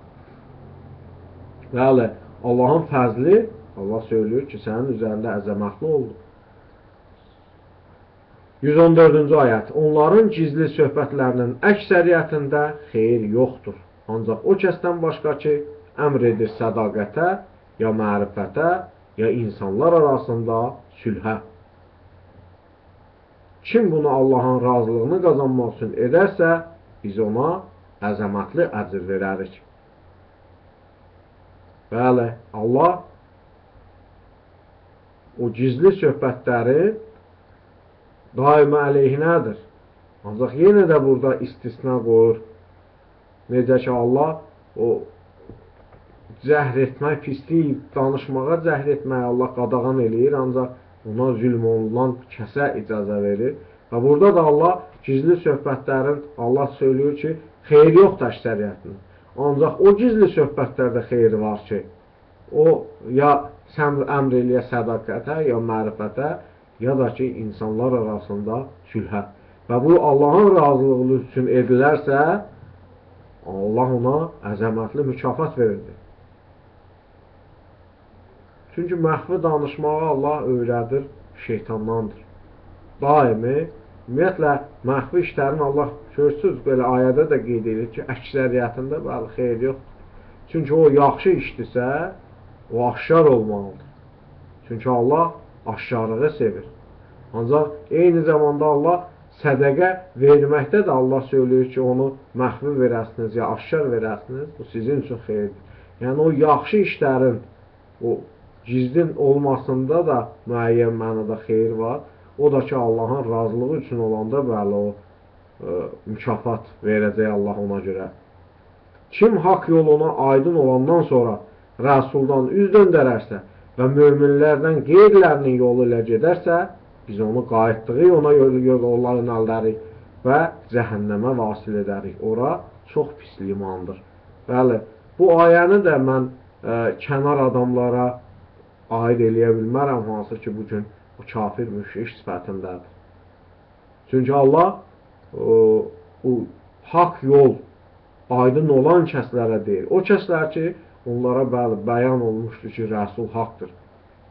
Speaker 1: Bəli, Allahın fəzli, Allah söylüyor ki, sənin üzərində əzəmətli oldu. 114-cü ayət. Onların gizli söhbətlərinin əksəriyyətində xeyir yoxdur. Ancaq o kəsdən başqa ki, əmr edir sədaqətə, ya mərifətə, ya insanlar arasında sülhə. Kim bunu Allahın razılığını qazanmaq üçün edərsə, biz ona əzəmətli əcr verərik. Bəli, Allah o gizli söhbətləri daima əleyhinədir. Ancaq yenə də burada istisna qoyur. Necə ki, Allah o cəhr etmək, pislik, danışmağa cəhr etmək Allah qadağan eləyir, ancaq ona zülm olunan kəsə icazə verir. Və burada da Allah gizli söhbətlərin, Allah söylüyor ki, xeyir yoxdur əksəriyyətinin. Ancaq o gizli söhbətlərdə xeyir var ki, o ya sən əmr eləyə sədaqətə, ya mərifətə, ya da ki, insanlar arasında sülhə. Və bu Allahın razılığı üçün edilərsə, Allah ona əzəmətli mükafat verirdi. Çünki məxfi danışmağı Allah öyrədir, şeytandandır. Daimi, ümumiyyətlə, məxfi işlərin Allah görürsünüz, belə ayədə də qeyd edir ki, əksəriyyətində bəli, xeyir yoxdur. Çünki o yaxşı işdirsə, o aşkar olmalıdır. Çünki Allah aşkarlığı sevir. Ancaq eyni zamanda Allah sədəqə verməkdə də Allah söylüyor ki, onu məxfi verəsiniz ya aşkar verəsiniz, bu sizin üçün xeyirdir. Yəni o yaxşı işlərin, o gizlin olmasında da müəyyən mənada xeyir var. O da ki, Allahın razılığı üçün olanda bəli o mükafat verəcək Allah ona görə. Kim haqq yoluna aydın olandan sonra Rəsuldan üz döndərərsə və möminlərdən qeyrilərinin yolu ilə gedərsə, biz onu qayıtdığı ona yola yönəldərik və cəhənnəmə vasil edərik. Ora çox pis limandır. Bəli, bu ayəni də mən kənar adamlara aid eləyə bilmərəm, hansı ki, bugün o kafir müşrik sifətindədir. Çünki Allah o haqq yol aydın olan kəslərə deyir. O kəslər ki, onlara bəli, bəyan olmuşdur ki, Rəsul haqdır.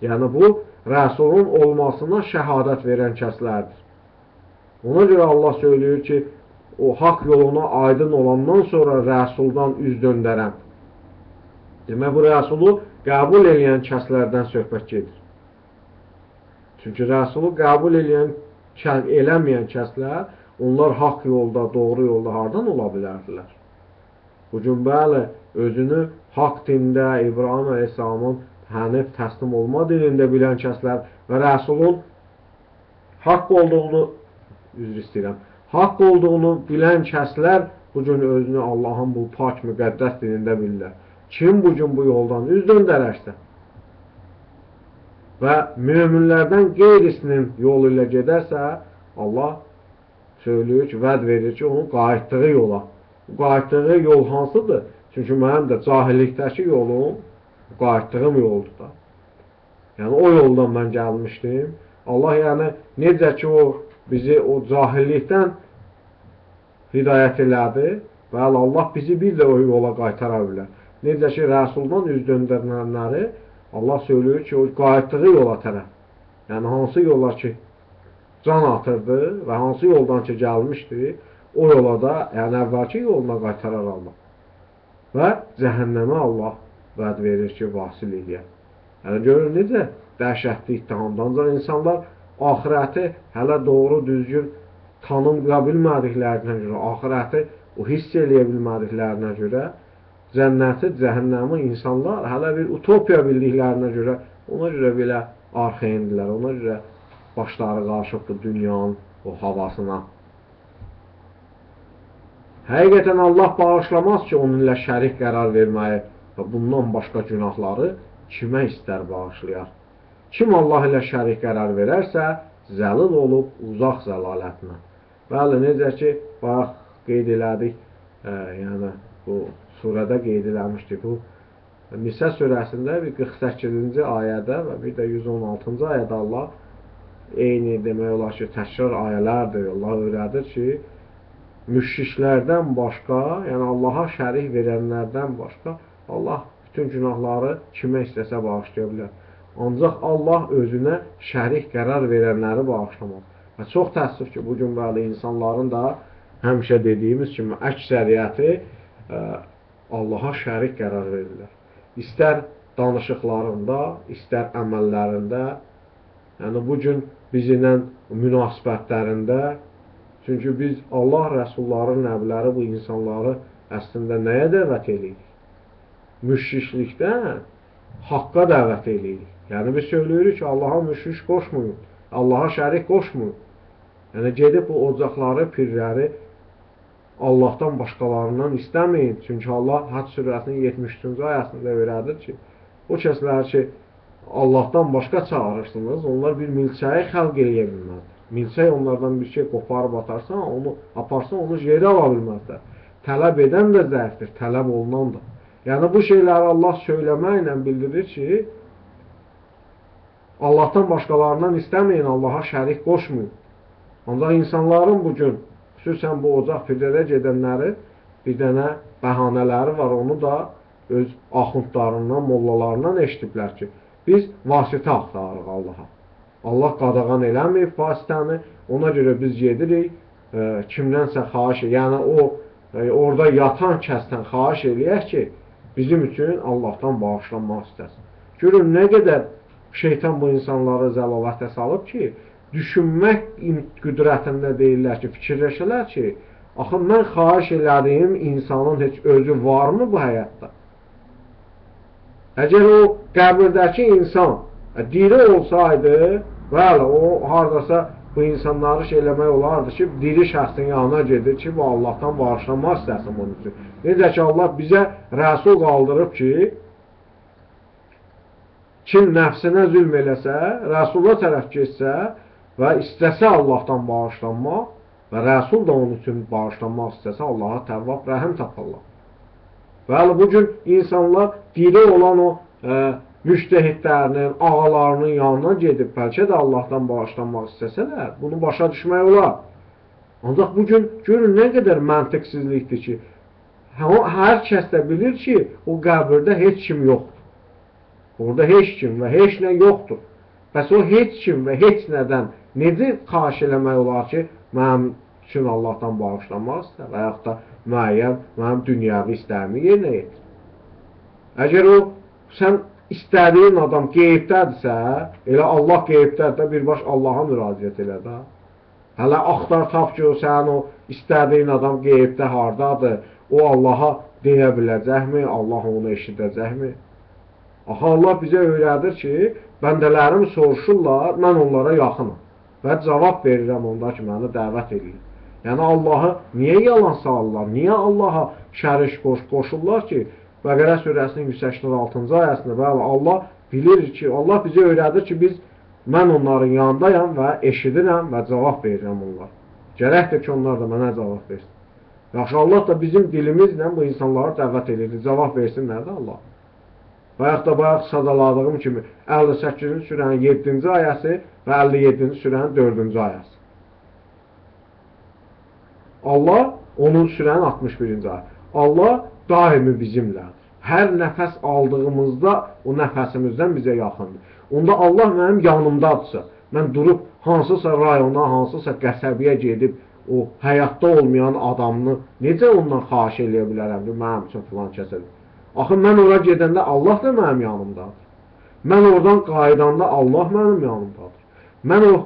Speaker 1: Yəni bu, Rəsulun olmasına şəhadət verən kəslərdir. Ona görə Allah söylüyor ki, o haqq yoluna aydın olandan sonra Rəsuldan üz döndərən. Demək, bu Rəsulu qəbul eləyən kəslərdən söhbət gedir. Çünki Rəsulu qəbul eləməyən kəslər, onlar haqq yolda, doğru yolda hardan ola bilərdilər? Bugün, bəli, özünü haqq dində, İbrahim əleyhissalamın hənif təslim olma dinində bilən kəslər və Rəsulun haqq olduğunu, üzr istəyirəm, haqq olduğunu bilən kəslər bugün özünü Allahın bu pak, müqəddəs dinində bilirlər. Kim bugün bu yoldan üz döndərərsə və möminlərdən qeyrisinin yolu ilə gedərsə, Allah söylüyor ki, vəd verir ki, onun qayıtdığı yola. Bu qayıtdığı yol hansıdır? Çünki mənim də cahillikdəki yolum qayıtdığım yoldur da. Yəni o yoldan mən gəlmişdim. Allah yəni necə ki o bizi o cahillikdən hidayət elədi, bəli, Allah bizi bir də o yola qaytara bilər. Necə ki Rəsuldan üz döndərənləri Allah söylüyor ki, o qayıtdığı yola tərəf. Yəni hansı yola ki can atırdı və hansı yoldan ki gəlmişdi, o yola da, yəni əvvəlki yoluna qaytarar Allah. Və cəhənnəmə Allah vəd verir ki, vasil eləyər. Yəni görür necə dəhşətli ittihamdan. Ancaq insanlar axirəti hələ doğru düzgün tanımlaya bilmədiklərinə görə, axirəti o hiss eləyə bilmədiklərinə görə cənnəti, cəhənnəmi insanlar hələ bir utopiya bildiklərinə görə, ona görə belə arxayındırlar, ona görə başları qarışıb bu dünyanın o havasına. Həqiqətən Allah bağışlamaz ki, onunla şərik qərar verməyi və bundan başqa günahları kimə istər bağışlayar. Kim Allah ilə şərik qərar verərsə, zəlil olub uzaq zəlalətinə. Bəli, necə ki, bayaq qeyd elədik, yəni bu surədə qeyd eləmişdik. Bu Nisə surəsində bir 48-ci ayədə və bir də 116-cı ayədə Allah eyni demək olar ki, təkrar ayələrdir. Allah öyrədir ki, müşriklərdən başqa, yəni Allaha şərik verənlərdən başqa Allah bütün günahları kimə istəsə bağışlaya bilər. Ancaq Allah özünə şərik qərar verənləri bağışlamaz. Və çox təəssüf ki, bugün bəli insanların da həmişə dediyimiz kimi əksəriyyəti Allaha şərik qərar verirlər. İstər danışıqlarında, istər əməllərində, yəni bugün bizimlə münasibətlərində, çünki biz Allah, rəsulları, nəbiləri, bu insanları əslində nəyə dəvət eləyirik? Müşriklikdən haqqa dəvət eləyirik. Yəni biz söyləyirik ki, Allaha müşrik qoşmayın, Allaha şərik qoşmayın. Yəni gedib bu ocaqları, pirləri Allahdan başqalarından istəməyin. Çünki Allah Həcc surəsinin 73-cü ayəsində öyrədir ki, o kəslər ki, Allahdan başqa çağırırsınız, onlar bir milçəyi xəlq eləyə bilməzlər. Milçək onlardan bir şey qoparıb atarsan, onu aparsan, onu yerə ala bilməzlər. Tələb edən də zəifdir, tələb olunan da. Yəni bu şeyləri Allah söyləməklə bildirir ki, Allahdan başqalarından istəməyin, Allaha şərik qoşmayın. Ancaq insanların bugün, xüsusən bu ocaq pirlərə gedənləri bir dənə bəhanələri var, onu da öz axundlarından, mollalarından eşidiblər ki, biz vasitə axtarırıq Allaha. Allah qadağan eləməyib vasitəni, ona görə biz gedirik, kimdənsə xahiş, yəni o orada yatan kəsdən xahiş eləyək ki, bizim üçün Allahdan bağışlanmaq istəsin. Görün, nə qədər şeytan bu insanları zəlalətə salıb ki, düşünmək qüdrətində deyirlər ki, fikirləşələr ki, axı mən xahiş elədiyim insanın heç özü varmı bu həyatda? Əgər o qəbirdəki insan diri olsaydı, bəli, o haradasa bu insanları şey eləmək olardı ki, diri şəxsin yanına gedir ki, bu Allahdan bağışlanmaq istəsin bunun üçün. Necə ki, Allah bizə rəsul qaldırıb ki, kim nəfsinə zülm eləsə, rəsula tərəf getsə və istəsə Allahdan bağışlanmaq və rəsul da onun üçün bağışlanmaq istəsə, Allaha təvvab, rəhim taparlar. Bəli, bugün insanlar diri olan o müctehidlərinin, ağalarının yanına gedib, bəlkə də Allahdan bağışlanmaq istəsələr, bunu başa düşmək olar. Ancaq bugün görün nə qədər məntiqsizlikdir ki, hər kəs də bilir ki, o qəbirdə heç kim yoxdur. Orada heç kim və heç nə yoxdur. Bəs o heç kim və heç nədən necə xahiş eləmək olar ki, mənim üçün Allahdan bağışlanmaq istər və yaxud da müəyyən mənim dünyəvi istəyimi yerinə yetir. Əgər o, sən istədiyin adam qeybdədirsə, elə Allah qeybdədir də, birbaş Allaha müraciət elə də. Hələ axtar tap ki, o sənin o istədiyin adam qeybdə hardadır, o Allaha deyə biləcəkmi, Allah onu eşidəcəkmi? Axı Allah bizə öyrədir ki, bəndələrim soruşurlar, mən onlara yaxınam və cavab verirəm onda ki, məni dəvət eləyir. Yəni Allahı niyə yalan salırlar, niyə Allaha şərik qoşurlar ki, Bəqərə surəsinin 186-cı ayəsində bəli, Allah bilir ki, Allah bizə öyrədir ki, mən onların yanındayam və eşidirəm və cavab verirəm onlara. Gərəkdir ki, onlar da mənə cavab versin. Yaxşı, Allah da bizim dilimizlə bu insanları dəvət edir, cavab versinlər də Allah. Bayaq da bayaq sadaladığım kimi 58-ci surənin 7-ci ayəsi və 57-ci surənin 4-cü ayəsi. Allah 10-cu surənin 61-ci ayəsi. Allah daimi bizimlədir. Hər nəfəs aldığımızda o nəfəsimizdən bizə yaxındır. Onda Allah mənim yanımdadırsa, mən durub hansısa rayona, hansısa qəsəbəyə gedib o həyatda olmayan adamını necə ondan xahiş eləyə bilərəm ki, mənim üçün filan kəsədir. Axı mən ora gedəndə Allah da mənim yanımdadır. Mən oradan qayıdanda Allah mənim yanımdadır. Mən o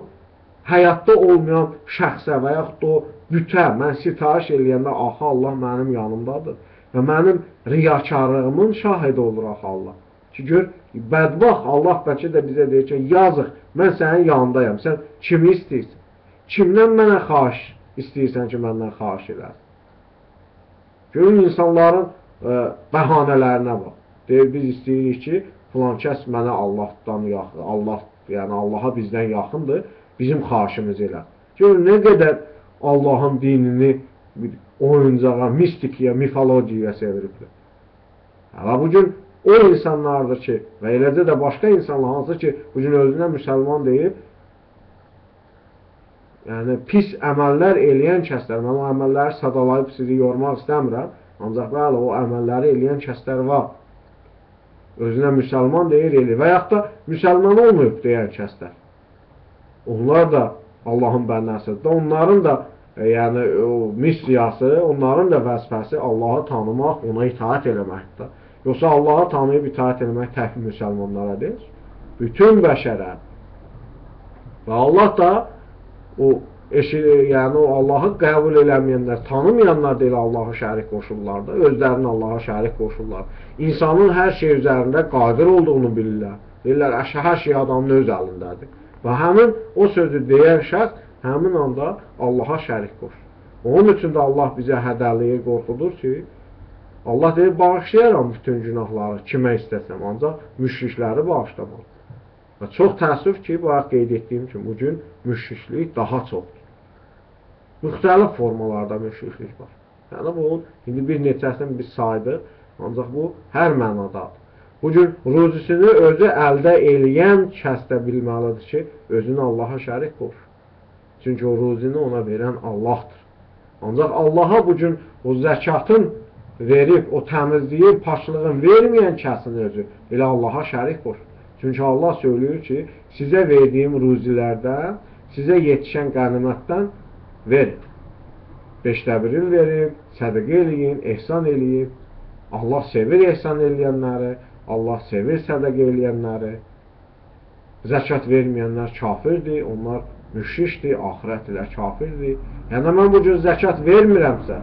Speaker 1: həyatda olmayan şəxsə və yaxud da o bütə mən sitayiş eləyəndə axı Allah mənim yanımdadır. Və mənim riyakarlığımın şahidi olur axı Allah. Ki, gör, bədbaxt Allah bəlkə də bizə deyir ki, yazıq, mən sənin yanındayam, sən kimi istəyirsən? Kimdən mənə xahiş istəyirsən ki, məndən xahiş eləsin? Görün, insanların bəhanələrinə bax. Deyir, biz istəyirik ki, filan kəs mənə Allahdan yaxın, Allah, yəni Allaha bizdən yaxındır, bizim xahişimizi elə. Görün, nə qədər Allahın dinini oyuncağa, mistikaya, mifologiyaya çeviriblər. Və bugün o insanlardır ki, və eləcə də başqa insanlar, hansı ki, bugün özünə müsəlman deyib, yəni pis əməllər eləyən kəslər, mən o əməlləri sadalayıb sizi yormaq istəmirəm, ancaq bəli, o əməlləri eləyən kəslər var. Özünə müsəlman deyir, eləyir və yaxud da müsəlman olmayıb deyən kəslər. Onlar da Allahın bəndəsidir. Onların da yəni, o missiyası, onların da vəzifəsi Allahı tanımaq, ona itaat eləməkdir. Yoxsa Allahı tanıyıb itaat eləmək tək müsəlmanlara deyil, bütün bəşərə. Və Allah da o, yəni o Allahı qəbul eləməyənlər, tanımayanlar deyil Allahı şərik qoşurlar da, özlərini Allaha şərik qoşurlar. İnsanın hər şey üzərində qadir olduğunu bilirlər. Deyirlər, hər şey adamın öz əlindədir. Və həmin o sözü deyən şəxs həmin anda Allaha şərik qoşur. Onun üçün də Allah bizə hədələyir, qorxudur ki, Allah deyir, bağışlayaram bütün günahları kimə istəsəm, ancaq müşrikləri bağışlamam. Və çox təəssüf ki, bayaq qeyd etdiyim kimi, bugün müşriklik daha çoxdur. Müxtəlif formalarda müşriklik var. Yəni, bunun indi bir neçəsini biz saydıq, ancaq bu hər mənadadır. Bugün ruzisini özü əldə eləyən kəs də bilməlidir ki, özünü Allaha şərik qoşur. Çünki o ruzini ona verən Allahdır. Ancaq Allaha bugün o zəkatın verib, o təmizliyin, paklığın verməyən kəsin özü elə Allaha şərik qoşur. Çünki Allah söylüyor ki, sizə verdiyim ruzilərdən, sizə yetişən qənimətdən verin. 5də birini verib, sədəqə eləyin, ehsan eləyin. Allah sevir ehsan eləyənləri, Allah sevir sədəqə eləyənləri. Zəkat verməyənlər kafirdir, onlar müşrikdir, axirət ilə kafirdir. Yəni, mən bu gün zəkat vermirəmsə,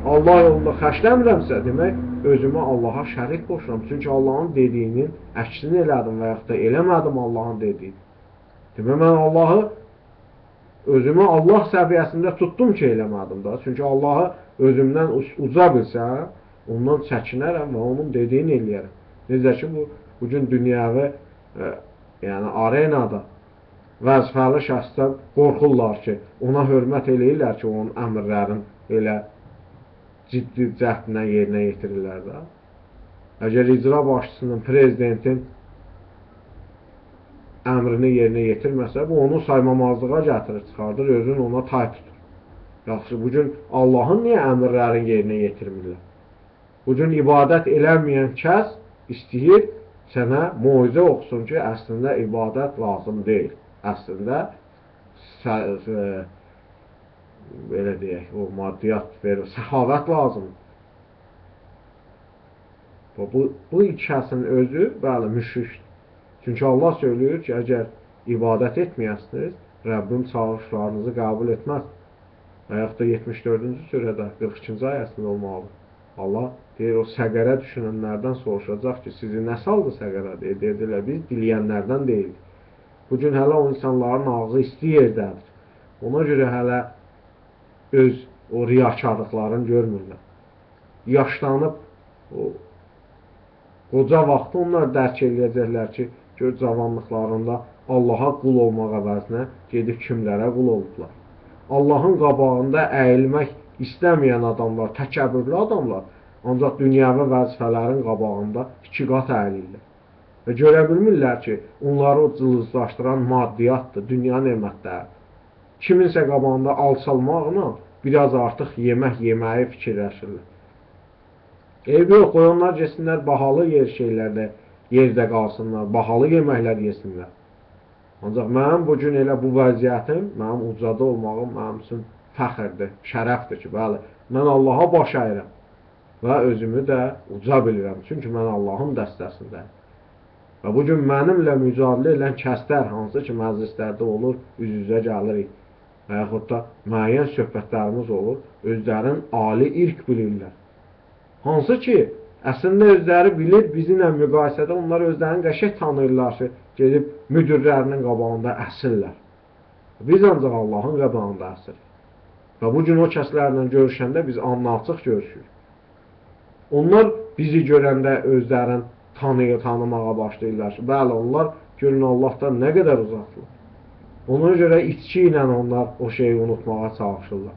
Speaker 1: Allah yolunda xərcləmirəmsə, demək, özümü Allaha şərik qoşuram. Çünki Allahın dediyinin əksini elədim və yaxud da eləmədim Allahın dediyini. Demək, mən Allahı, özümü Allah səviyyəsində tutdum ki, eləmədim da. Çünki Allahı özümdən uca bilsəm, ondan çəkinərəm və onun dediyini eləyərəm. Necə ki, bu, bugün dünyəvi, yəni arenada vəzifəli şəxsdən qorxurlar ki, ona hörmət eləyirlər ki, onun əmrlərini elə ciddi cəhdlə yerinə yetirirlər də. Əgər icra başçısının, prezidentin əmrini yerinə yetirməsə, bu onu saymamazlığa gətirir, çıxardır, özünü ona tay tutur. Yaxşı, bugün Allahın niyə əmrlərini yerinə yetirmirlər? Bugün ibadət eləməyən kəs istəyir sənə moizə oxusun ki, əslində ibadət lazım deyil. Əslində, belə deyək, o maddiyyat verir, səxavət lazımdır. Bu kəsin özü, bəli, müşrikdir. Çünki Allah söylüyor ki, əgər ibadət etməyəsiniz, Rəbbim çağırışlarınızı qəbul etməz. Və yaxud da 74-cü surədə 42-ci ayəsində olmalıdır. Allah deyir, o səqərə düşünənlərdən soruşacaq ki, sizi nə saldı səqərə? Deyir, deyirlər, biz diləyənlərdən deyildik. Bugün hələ o insanların ağzı isti yerdədir. Ona görə hələ öz o riyakarlıqlarını görmürlər. Yaşlanıb o qoca vaxtı onlar dərk eləyəcəklər ki, gör cavanlıqlarında Allaha qul olmaq əvəzinə gedib kimlərə qul olublar. Allahın qabağında əyilmək istəməyən adamlar, təkəbbürlü adamlar, ancaq dünyəvi vəzifələrin qabağında iki qat əyilirlər. Və görə bilmirlər ki, onları o cılızlaşdıran maddiyyatdır, dünya nemətləridir. Kiminsə qabağında alçalmaqla biraz artıq yemək yeməyi fikirləşirlər. Eybi yox, qoy onlar getsinlər bahalı yer şeylərdə, yerdə qalsınlar, bahalı yeməklər yesinlər. Ancaq mənim bugün elə bu vəziyyətim, mənim ucada olmağım mənim üçün fəxrdir, şərəfdir ki, bəli, mən Allaha baş əyirəm və özümü də uca bilirəm, çünki mən Allahın dəstəsindəyim. Və bugün mənimlə mücadilə edən kəslər, hansı ki məclislərdə olur, üz-üzə gəlirik və yaxud da müəyyən söhbətlərimiz olur, özlərin ali irq bilirlər. Hansı ki, əslində özləri bilir, bizimlə müqayisədə onlar özlərini qəşəng tanıyırlar ki, gedib müdürlərinin qabağında əsirlər. Biz ancaq Allahın qabağında əsirik. Və bu gün o kəslərlə görüşəndə biz alnı-açıq görüşürük. Onlar bizi görəndə özlərini tanımağa başlayırlar ki, bəli, onlar görün Allahdan nə qədər uzaqdırlar. Ona görə içki ilə onlar o şeyi unutmağa çalışırlar.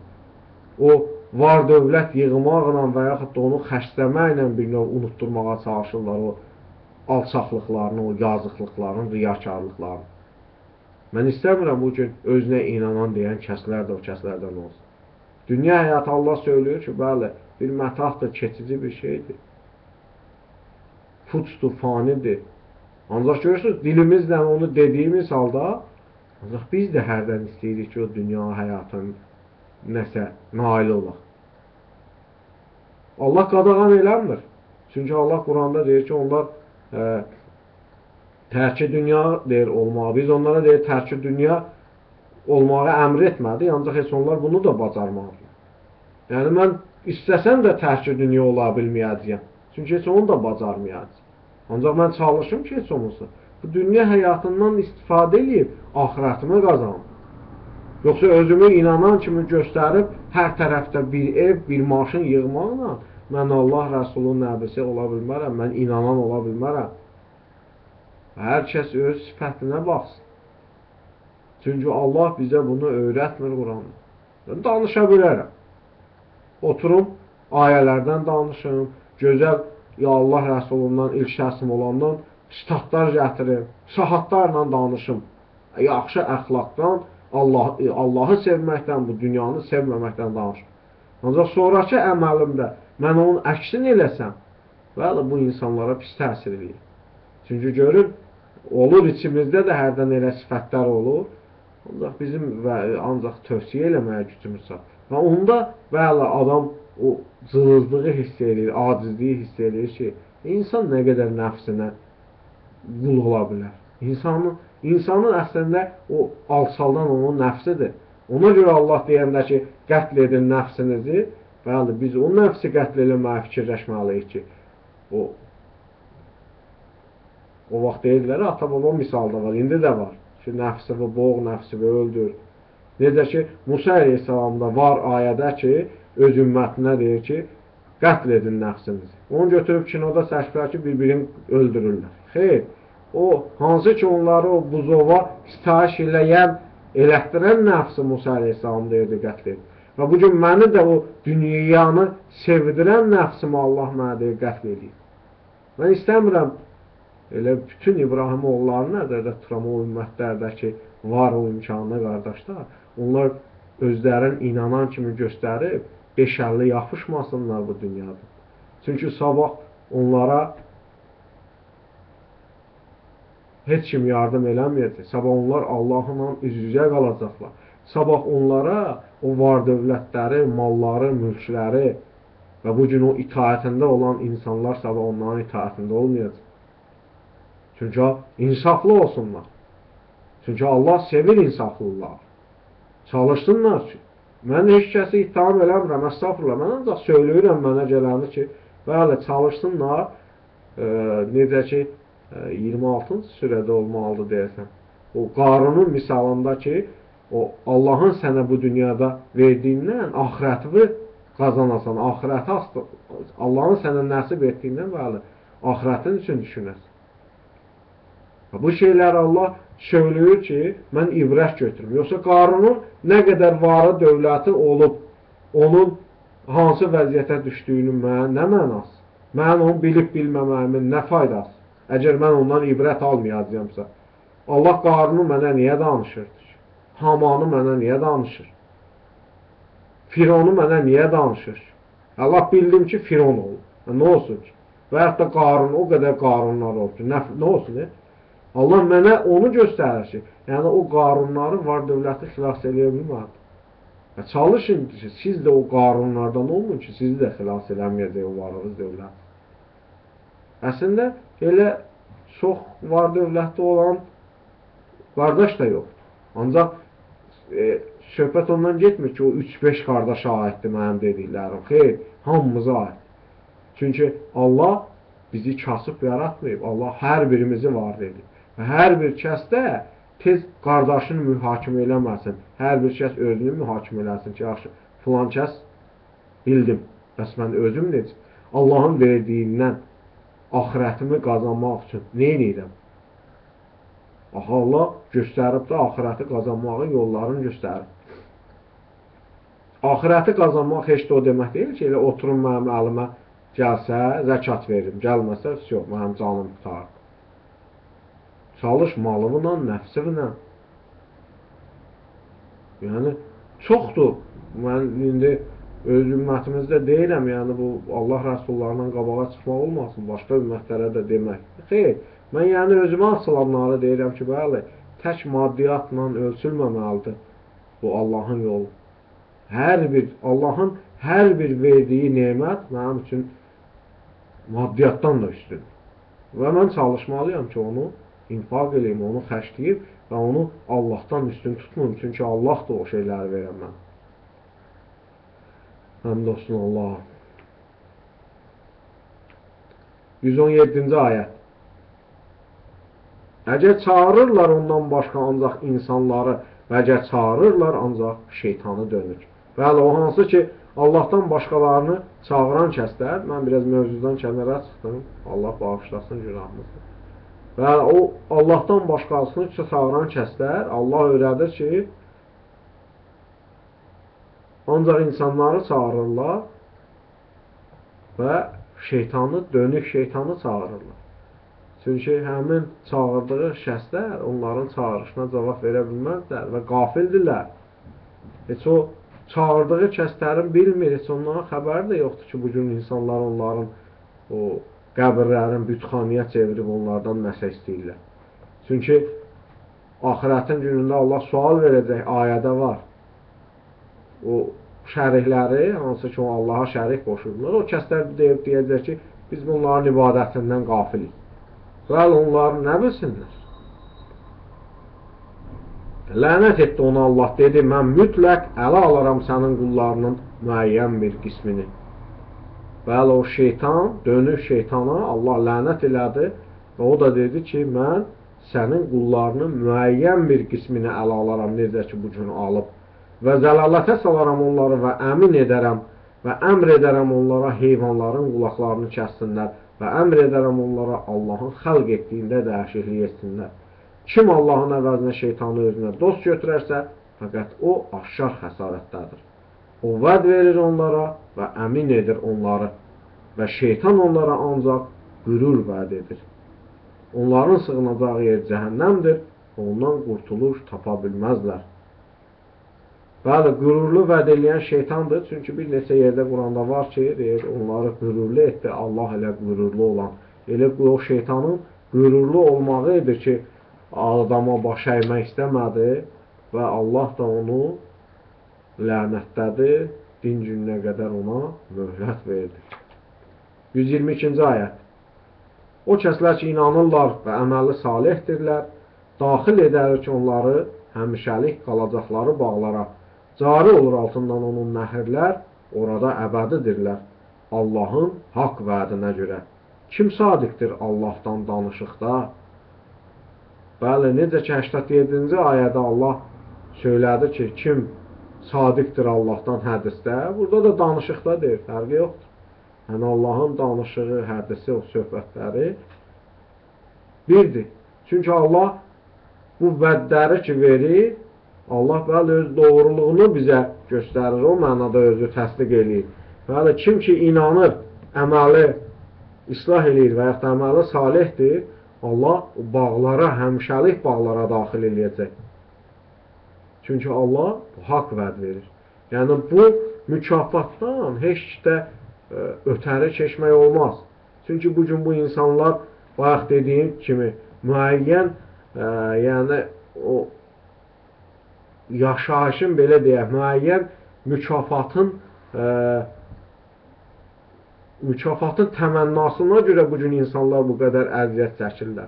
Speaker 1: O var dövlət yığmaqla və yaxud da onu xərcləməklə bir növ unutturmağa çalışırlar o alçaqlıqlarını, o yazıqlıqlarını, riyakarlıqlarını. Mən istəmirəm bu gün özünə inanan deyən kəslər də o kəslərdən olsun. Dünya həyatı Allah söylüyor ki, bəli, bir mətahdır, keçici bir şeydir. Puçdur, fanidir. Ancaq görürsünüz, dilimizlə onu dediyimiz halda, ancaq biz də hərdən istəyirik ki, o dünya həyatının nəsə nail olaq. Allah qadağan eləmir. Çünki Allah Quranda deyir ki, onlar tərki dünya deyir olmağa. Biz onlara deyir tərki dünya olmağa əmr etmədik, ancaq heç onlar bunu da bacarmadılar. Yəni mən istəsəm də tərki dünya ola bilməyəcəyəm. Çünki heç onu da bacarmayacağam. Ancaq mən çalışım ki, heç olmasa bu dünya həyatından istifadə eləyib axirətimi qazanım. Yoxsa özümü inanan kimi göstərib hər tərəfdə bir ev, bir maşın yığmaqla mən Allah Rəsulunun nəbisi ola bilmərəm, mən inanan ola bilmərəm. Hər kəs öz sifətinə baxsın. Çünki Allah bizə bunu öyrətmir Quranda. Mən danışa bilərəm. Oturum, ayələrdən danışım, gözəl ya Allah Rəsulundan ilk şəxsim olandan sitatlar gətirim, sahatlarla danışım. Yaxşı əxlaqdan, Allahı sevməkdən, bu dünyanı sevməməkdən danışım. Ancaq sonrakı əməlimdə mən onun əksini eləsəm, bəli, bu insanlara pis təsir eləyir. Çünki görün, olur içimizdə də hərdən elə sifətlər olur. Ancaq bizim ancaq tövsiyə eləməyə gücümüz çatır. Və onda, bəli, adam o cılızlığı hiss eləyir, acizliyi hiss eləyir ki, insan nə qədər nəfsinə qul ola bilər. İnsanın əslində o alçaldan onun nəfsidir. Ona görə Allah deyəndə ki, qətl edin nəfsinizi, bəli, biz o nəfsi qətl eləməyə fikirləşməliyik ki, o vaxt deyirdilər, ata-baba misalı da var, indi də var ki, nəfsini boğ, nəfsini öldür. Necə ki, Musa əleyhissalamda var ayədə ki, öz ümmətinə deyir ki, qətl edin nəfsinizi. Onu götürüb kinoda çəkiblər ki, bir-birini öldürürlər. Xeyr, o, hansı ki onları o buzova sitayiş eləyən, elətdirən nəfsi Musa əleyhissalam deyirdi, qətl edin. Və bugün məni də o dünyanı sevdirən nəfsimi Allah mənə deyir, qətl edin. Mən istəmirəm, elə bütün İbrahim oğullarını nəzərdə tuturam o ümmətlərdə ki, var o imkanı qardaşlar, onlar özlərin inanan kimi göstərib, beşəlli yapışmasınlar bu dünyada. Çünki sabah onlara heç kim yardım eləməyəcək. Sabah onlar Allahla üz-üzə qalacaqlar. Sabah onlara o var dövlətləri, malları, mülkləri və bu gün o itaətində olan insanlar sabah onların itaətində olmayacaq. Çünki insaflı olsunlar. Çünki Allah sevir insaflılar. Çalışsınlar ki, mən heç kəsi ittiham eləmirəm, əstağfurullah. Mən ancaq söyləyirəm mənə gələni ki, bəli, çalışsınlar, necə ki, 26-cı sürədə olmalıdır deyəsən. O Qarunun misalında ki, o Allahın sənə bu dünyada verdiyindən axirəti qazanasan, axirəti Allahın sənə nəsib etdiyindən, bəli, axirətin üçün düşünəsən. Bu şeylər Allah söylüyor ki, mən ibrət götürüm. Yoxsa Qarunun nə qədər varı dövləti olub, onun hansı vəziyyətə düşdüyünün mənə nə mənası? Mən onu bilib bilməməyimin nə faydası? Əgər mən ondan ibrət almayacağımsa, Allah Qarunu mənə niyə danışırdı? Hamanı mənə niyə danışır? Fironu mənə niyə danışır? Allah bildim ki, Firon olub. Nə olsun ki? Və hətta Qarun, o qədər Qarunlar olub ki, nə olsun? Allah mənə onu göstərir ki, yəni o Qarunları var dövləti xilas eləyə bilmədi. Çalışın ki, siz də o Qarunlardan olmayın ki, sizi də xilas eləməyəcək o varınız dövlət. Əslində, elə çox var dövlətli olan qardaş da yoxdur. Ancaq söhbət ondan getmir ki, o 3-5 qardaşa aiddir mənim dediklərim. Xeyr, hamımıza aid. Çünki Allah bizi kasıb yaratmayıb. Allah hər birimizi var dedi. Və hər bir kəs də tez qardaşını mühakimə eləməsin. Hər bir kəs özünü mühakimə eləsin ki, yaxşı, filan kəs bildim. Bəs mən özüm necə? Allahın verdiyindən axirətimi qazanmaq üçün nə edirəm? Axı Allah göstərib də axirəti qazanmağın yollarını göstərib. Axirəti qazanmaq heç də o demək deyil ki, elə oturun mənim əlimə gəlsə, zəkat veririm, gəlməsə, yox, mənim canım qurtarır. Çalış malımla, nəfsimlə. Yəni, çoxdur. Mən indi öz ümmətimizdə deyirəm, yəni bu Allah rəsullarından qabağa çıxmaq olmasın, başqa ümmətlərə də demək. Xeyr, mən yəni özümə asılanlara deyirəm ki, bəli, tək maddiyyatla ölçülməməlidir bu Allahın yolu. Hər bir, Allahın hər bir verdiyi nemət mənim üçün maddiyyatdan da üstündür. Və mən çalışmalıyam ki, onu infaq eləyim, onu xərcləyib və onu Allahdan üstün tutmayım. Çünki Allah da o şeyləri verən mənə. Həmd olsun Allaha. 117-ci ayət. Əgər çağırırlar ondan başqa ancaq insanları və əgər çağırırlar ancaq şeytanı dönük. Bəli, o hansı ki, Allahdan başqalarını çağıran kəslər, mən biraz mövzudan kənara çıxdım, Allah bağışlasın günahımızı. Və o Allahdan başqasını çağıran kəslər, Allah öyrədir ki, ancaq insanları çağırırlar və şeytanı, dönük şeytanı çağırırlar. Çünki həmin çağırdığı şəxslər onların çağırışına cavab verə bilməzlər və qafildirlər. Heç o çağırdığı kəslərin bilmir, heç onların xəbəri də yoxdur ki, bugün insanlar onların o qəbirlərin bütxanaya çevirib onlardan nəsə istəyirlər. Çünki axirətin günündə Allah sual verəcək, ayədə var. O şərikləri, hansı ki, Allaha şərik qoşurdular, o kəslər deyib deyəcək ki, biz bunların ibadətindən qafilik. Bəli, onları nə bilsinlər? Lənət etdi ona Allah, dedi, mən mütləq ələ alaram sənin qullarının müəyyən bir qismini. Bəli, o şeytan, dönük şeytana Allah lənət elədi və o da dedi ki, mən sənin qullarının müəyyən bir qismini ələ alaram, necə ki, bu gün alıb. Və zəlalətə salaram onları və əmin edərəm və əmr edərəm onlara heyvanların qulaqlarını kəssinlər və əmr edərəm onlara Allahın xəlq etdiyində dəyişiklik etsinlər. Kim Allahın əvəzinə şeytanı özünə dost götürərsə, fəqət o aşkar xəsarətdədir. O vəd verir onlara və əmin edir onları və şeytan onlara ancaq qürur vəd edir. Onların sığınacağı yer cəhənnəmdir, ondan qurtuluş tapa bilməzlər. Bəli, qürurlu vəd eləyən şeytandır. Çünki bir neçə yerdə Quranda var ki, deyir, onları qürurlu etdi, Allah elə qürurlu olan. Elə o şeytanın qürurlu olmağı idi ki, adama baş əymək istəmədi və Allah da onu lənətlədi, din gününə qədər ona möhlət verdi. 122-ci ayət. O kəslər ki, inanırlar və əməli salihdirlər, daxil edərik ki, onları həmişəlik qalacaqları bağlara. Cari olur altından onun nəhirlər, orada əbədidirlər. Allahın haqq vədinə görə. Kim sadiqdir Allahdan danışıqda? Bəli, necə ki, 87-ci ayədə Allah söylədi ki, kim sadiqdir Allahdan hədisdə, burada da danışıqda deyir, fərqi yoxdur. Yəni, Allahın danışığı, hədisi, o söhbətləri birdir. Çünki Allah bu vədləri ki verir, Allah bəli öz doğruluğunu bizə göstərir, o mənada özü təsdiq eləyir. Bəli, kim ki inanır, əməli islah eləyir və yaxud da əməli salihdir, Allah o bağlara, həmişəlik bağlara daxil eləyəcək. Çünki Allah haqq vəd verir. Yəni, bu mükafatdan heç də ötəri keçmək olmaz. Çünki bugün bu insanlar, bayaq dediyim kimi, müəyyən, yəni o yaşayışın, belə deyək, müəyyən mükafatın mükafatın təmənnasına görə bugün insanlar bu qədər əziyyət çəkirlər.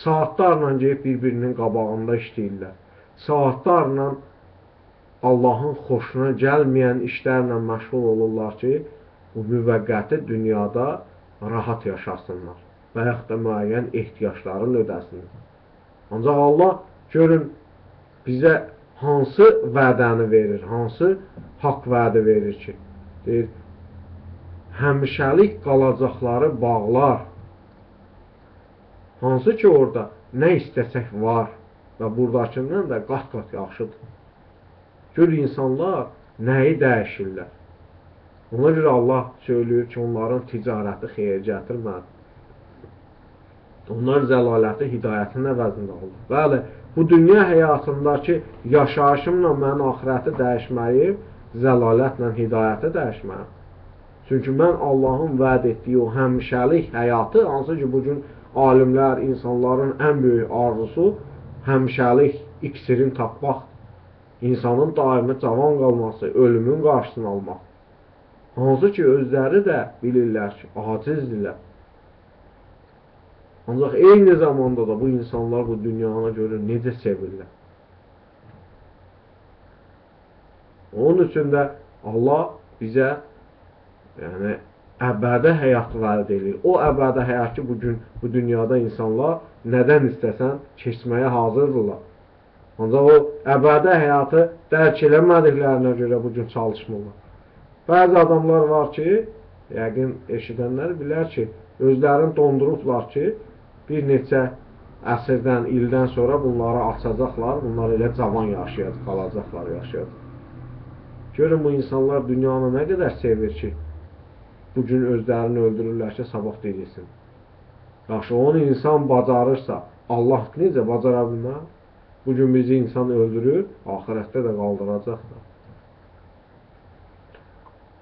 Speaker 1: Saatlarla gedib bir-birinin qabağında işləyirlər. Saatlarla Allahın xoşuna gəlməyən işlərlə məşğul olurlar ki, bu müvəqqəti dünyada rahat yaşasınlar və yaxud da müəyyən ehtiyaclarını ödəsinlər. Ancaq Allah görün bizə hansı vədəni verir, hansı haqq vədi verir ki, deyir, həmişəlik qalacaqları bağlar, hansı ki orada nə istəsək var və buradakından da qat-qat yaxşıdır. Gör insanlar nəyi dəyişirlər. Ona görə Allah söylüyür ki, onların ticarəti xeyir gətirmədi. Onlar zəlaləti hidayətin əvəzində aldı. Bəli, bu dünya həyatındakı yaşayışımla mən axirəti dəyişməyim, zəlalətlə hidayəti dəyişməyim. Çünki mən Allahın vəd etdiyi o həmişəlik həyatı, hansı ki bugün alimlər, insanların ən böyük arzusu həmişəlik iksirin tapmaq, insanın daimi cavan qalması, ölümün qarşısını almaq. Hansı ki özləri də bilirlər ki, acizdirlər. Ancaq eyni zamanda da bu insanlar bu dünyanı görür, necə sevirlər. Onun üçün də Allah bizə yəni, əbədi həyat vəd edir. O əbədi həyat ki, bugün bu dünyada insanlar nədən istəsən keçməyə hazırdırlar. Ancaq o əbədi həyatı dərk eləmədiklərinə görə bugün çalışmırlar. Bəzi adamlar var ki, yəqin eşidənlər bilər ki, özlərini dondurublar ki, bir neçə əsrdən, ildən sonra bunları açacaqlar, bunlar elə cavan yaşayacaq, qalacaqlar, yaşayacaq. Görün, bu insanlar dünyanı nə qədər sevir ki, bugün özlərini öldürürlər ki, sabah dirilsin. Yaxşı, onu insan bacarırsa, Allah necə bacara bilməz? Bugün bizi insan öldürür, axirətdə də qaldıracaq da.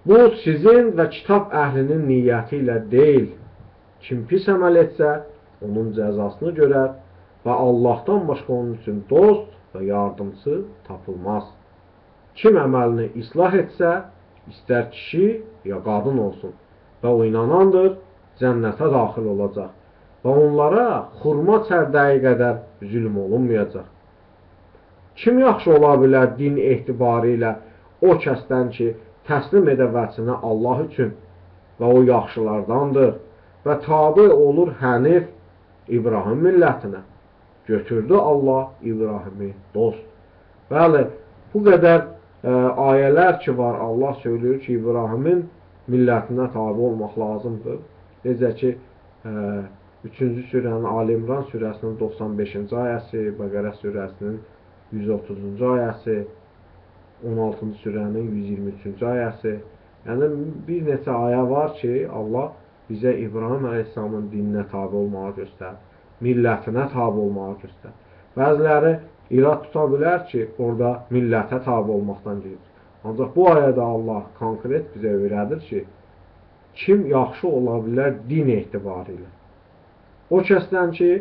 Speaker 1: Bu, sizin və kitab əhlinin niyyəti ilə deyil. Kim pis əməl etsə, onun cəzasını görər və Allahdan başqa onun üçün dost və yardımcı tapılmaz. Kim əməlini islah etsə, istər kişi ya qadın olsun və o inanandır, cənnətə daxil olacaq və onlara xurma çərdəyi qədər zülm olunmayacaq. Kim yaxşı ola bilər din etibarı ilə o kəsdən ki, təslim edə vəçinə Allah üçün və o yaxşılardandır və tabi olur Hənif İbrahim millətinə. Götürdü Allah İbrahimi dost. Bəli, bu qədər ayələr ki var, Allah söylüyor ki, İbrahimin millətinə tabi olmaq lazımdır. Necə ki, 3-cü surənin Ali İmran surəsinin 95-ci ayəsi, Bəqərə surəsinin 130-cu ayəsi, 16-cı surənin 123-cü ayəsi. Yəni, bir neçə ayə var ki, Allah bizə İbrahim əleyhissalamın dininə tabi olmağı göstərir, millətinə tabi olmağı göstərir. Bəziləri irad tuta bilər ki, orada millətə tabi olmaqdan gedir. Ancaq bu ayədə Allah konkret bizə öyrədir ki, kim yaxşı ola bilər din etibarı ilə. O kəsdən ki,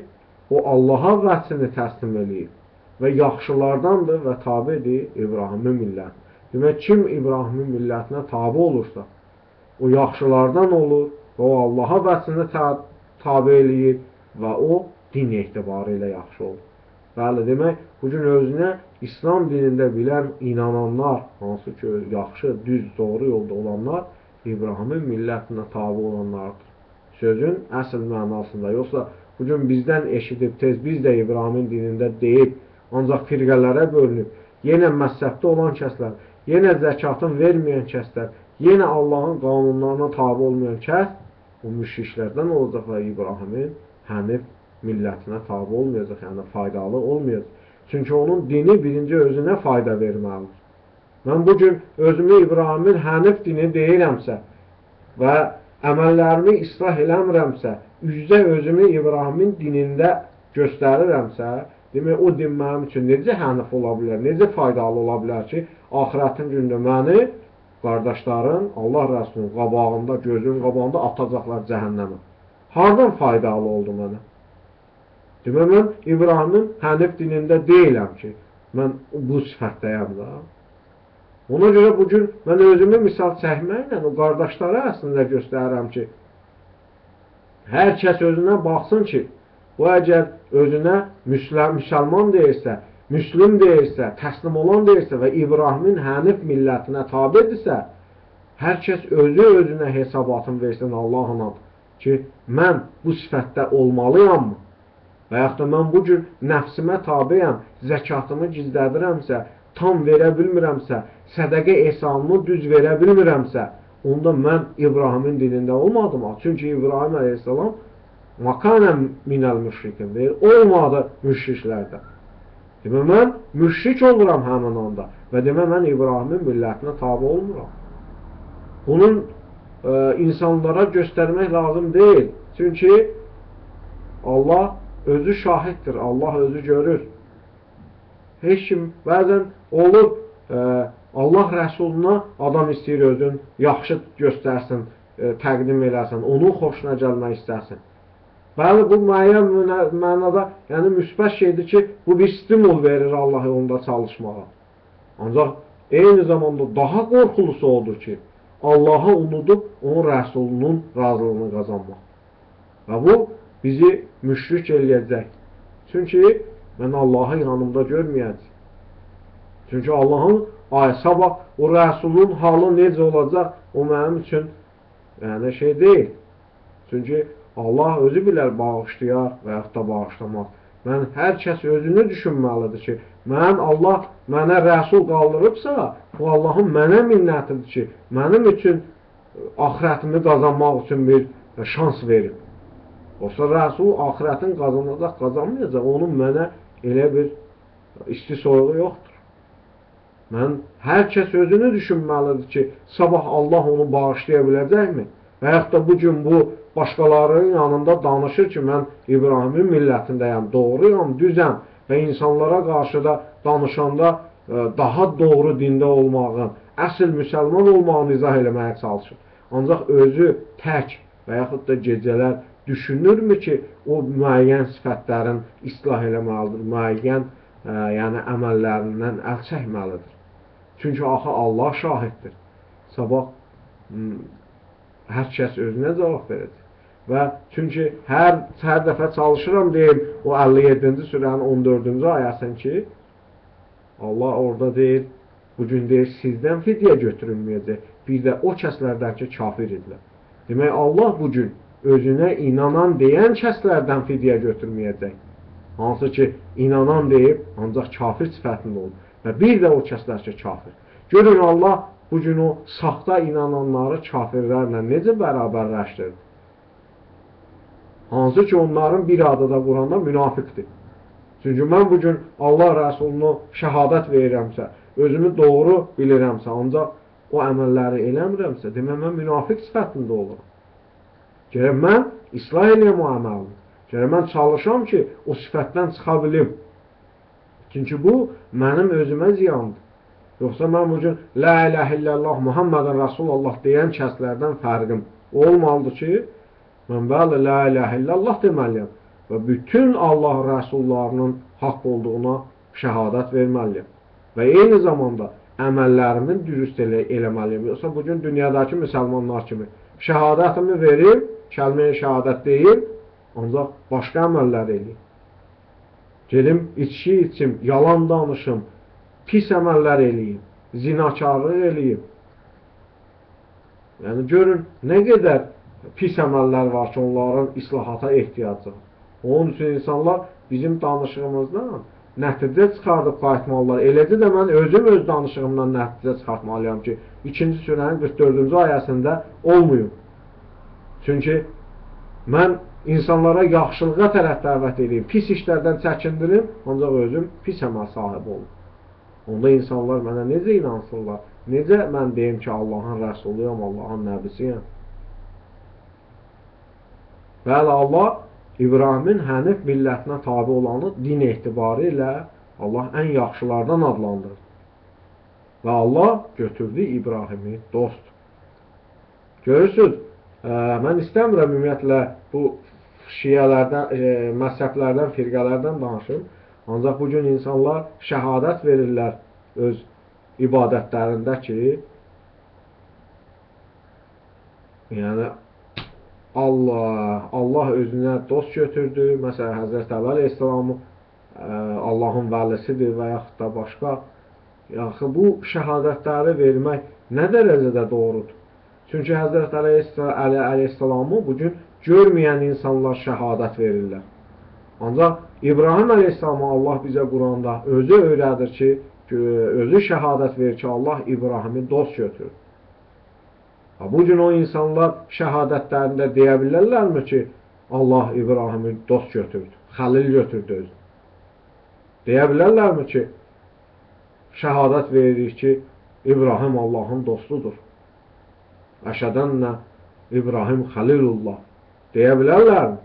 Speaker 1: o Allaha vəçini təslim eləyib və yaxşılardandır və tabidir İbrahimin millətinə. Demək, kim İbrahimin millətinə tabi olursa, o yaxşılardan olur və o Allaha vəçini tabi eləyir və o din etibarı ilə yaxşı olur. Bəli, demək, bugün özünə İslam dinində bilən inananlar, hansı ki, yaxşı, düz, doğru yolda olanlar, İbrahimin millətinə tabi olanlardır. Sözün əsl mənasında. Yoxsa, bugün bizdən eşidib, tez biz də İbrahimin dinində deyib, ancaq firqələrə bölünüb, yenə məzhəbdə olan kəslər, yenə zəkatın verməyən kəslər, yenə Allahın qanunlarına tabi olmayan kəs, o müşriklərdən olacaq və İbrahimin Hənif millətinə tabi olmayacaq, yəni faydalı olmayacaq. Çünki onun dini birinci özünə fayda verməlidir. Mən bugün özümü İbrahimin Hənif dini deyirəmsə və əməllərimi islah eləmirəmsə, üzdə özümü İbrahimin dinində göstərirəmsə, demək, o din mənim üçün necə hənif ola bilər, necə faydalı ola bilər ki, axirətin günündə məni qardaşların, Allah Rəsulunun qabağında, gözünün qabağında atacaqlar cəhənnəmə. Hardan faydalı oldu mənə? Demək, mən İbrahimin hənif dinində deyiləm ki, mən bu sifətdəyəm da. Ona görə bugün mən özümü misal çəkməklə o qardaşlara əslində göstərirəm ki, hər kəs özünə baxsın ki, bu əgər özünə müsəlman deyirsə, müslüm deyirsə, təslim olan deyirsə və İbrahimin Hənif millətinə tabidirsə, hər kəs özü özünə hesabatını versin Allahla. ki, mən bu sifətdə olmalıyam mı? Və yaxud da mən bu gün nəfsimə tabiyəm, zəkatımı gizlədirəmsə, tam verə bilmirəmsə, sədəqə ehsanımı düz verə bilmirəmsə, onda mən İbrahimin dinində olmadım. Çünki İbrahim əleyhissalam makanə minəl müşrikin deyir, olmadı müşriklərdə. Demək, mən müşrik oluram həmin anda və demək, mən İbrahimin millətinə tabi olmuram. Bunun insanlara göstərmək lazım deyil. Çünki Allah özü şahiddir, Allah özü görür. Heç kim bəzən olur, Allah Rəsuluna adam istəyir özün yaxşı göstərsin, təqdim eləsin, onun xoşuna gəlmək istəsin. Bəli, bu müəyyən mənada, yəni müsbət şeydir ki, bu bir stimul verir Allah yolunda çalışmağa. Ancaq eyni zamanda daha qorxulusu odur ki, Allahı unudub onun Rəsulunun razılığını qazanmaq. Və bu bizi müşrik eləyəcək. Çünki mən Allahı yanımda görməyəcəm. Çünki Allahın sabah o Rəsulun halı necə olacaq, o mənim üçün yəni şey deyil. Çünki Allah özü bilər bağışlayar və yaxud da bağışlamaz. Mən hər kəs özünü düşünməlidir ki, mən Allah mənə Rəsul qaldırıbsa, bu Allahın mənə minnətidir ki, mənim üçün axirətimi qazanmaq üçün bir şans verib. Yoxsa Rəsul axirətin qazanacaq, qazanmayacaq, onun mənə elə bir isti soyuğu yoxdur. Mən hər kəs özünü düşünməlidir ki, sabah Allah onu bağışlaya biləcəkmi? Və yaxud da bugün bu başqalarının yanında danışır ki, mən İbrahimin millətindəyəm, doğruyam, düzəm və insanlara qarşı da danışanda daha doğru dində olmağın, əsl müsəlman olmağını izah eləməyə çalışır. Ancaq özü tək və yaxud da gecələr düşünürmü ki, o müəyyən sifətlərin islah eləməlidir, müəyyən yəni əməllərindən əl çəkməlidir. Çünki axı Allah şahiddir. Sabah hər kəs özünə cavab verəcək. Və çünki hər dəfə çalışıram deyim o 57-ci surənin 14-cü ayəsini ki, Allah orada deyir, bugün deyir, sizdən fidyə götürülməyəcək. Bir də o kəslərdən ki, kafir idilər. Demək, Allah bugün özünə inanan deyən kəslərdən fidyə götürməyəcək. Hansı ki, inanan deyib, ancaq kafir sifətində olur. Və bir də o kəslər ki, kafir. Görün, Allah bugün o saxta inananları kafirlərlə necə bərabərləşdirdi? Hansı ki, onların bir adı da Quranda münafiqdir. Çünki mən bugün Allah Rəsulunu şəhadət verirəmsə, özümü doğru bilirəmsə, ancaq o əməlləri eləmirəmsə, demək, mən münafiq sifətində oluram. Gərək mən islah eləyəm o əməlini. Gərək mən çalışam ki, o sifətdən çıxa bilim. Çünki bu, mənim özümə ziyandır. Yoxsa mən bugün La iləhə illallah Muhammedən Rəsulullah deyən kəslərdən fərqim olmalıdır ki, mən bəli La iləhə illallah deməliyəm və bütün Allah rəsullarının haqq olduğuna şəhadət verməliyəm. Və eyni zamanda əməllərimi dürüst eləməliyəm. Yoxsa bugün dünyadakı müsəlmanlar kimi şəhadətimi verim, kəlməyə şəhadət deyim, ancaq başqa əməllər eləyim. Gedim, içki içim, yalan danışım, pis əməllər eləyim, zinakarlıq eləyim. Yəni, görün, nə qədər pis əməllər var ki, onların islahata ehtiyacı var. Onun üçün insanlar bizim danışığımızdan nəticə çıxardıb qayıtmalılar. Eləcə də mən özüm öz danışığımdan nəticə çıxartmalıyam ki, 2-ci surənin 44-cü ayəsində olmayım. Çünki mən insanlara yaxşılığa tərəf dəvət edeyim, pis işlərdən çəkindirim, ancaq özüm pis əməl sahibi olum. Onda insanlar mənə necə inansınlar? Necə mən deyim ki, Allahın rəsuluyam, Allahın nəbisiyəm? Bəli, Allah İbrahimin Hənif millətinə tabi olanı din etibarı ilə Allah ən yaxşılardan adlandırır. Və Allah götürdü İbrahimi dost. Görürsünüz, mən istəmirəm ümumiyyətlə bu şiələrdən, məzhəblərdən, firqələrdən danışım. Ancaq bugün insanlar şəhadət verirlər öz ibadətlərində ki, yəni Allah özünə dost götürdü. Məsələn, Həzrət Əli əleyhissalamı Allahın vəlisidir və yaxud da başqa. Yaxı, bu şəhadətləri vermək nə dərəcədə doğrudur? Çünki Həzrət Əli əleyhissalamı bugün görməyən insanlar şəhadət verirlər. Ancaq İbrahim əleyhissalamı Allah bizə Quranda özü öyrədir ki, özü şəhadət verir ki, Allah İbrahimi dost götürür. Bugün o insanlar şəhadətlərində deyə bilərlərmi ki, Allah İbrahimi dost götürdü, xəlil götürdü özünü? Deyə bilərlərmi ki, şəhadət veririk ki, İbrahim Allahın dostudur. Əşədənnə İbrahim Xəlilullah. Deyə bilərlərmi?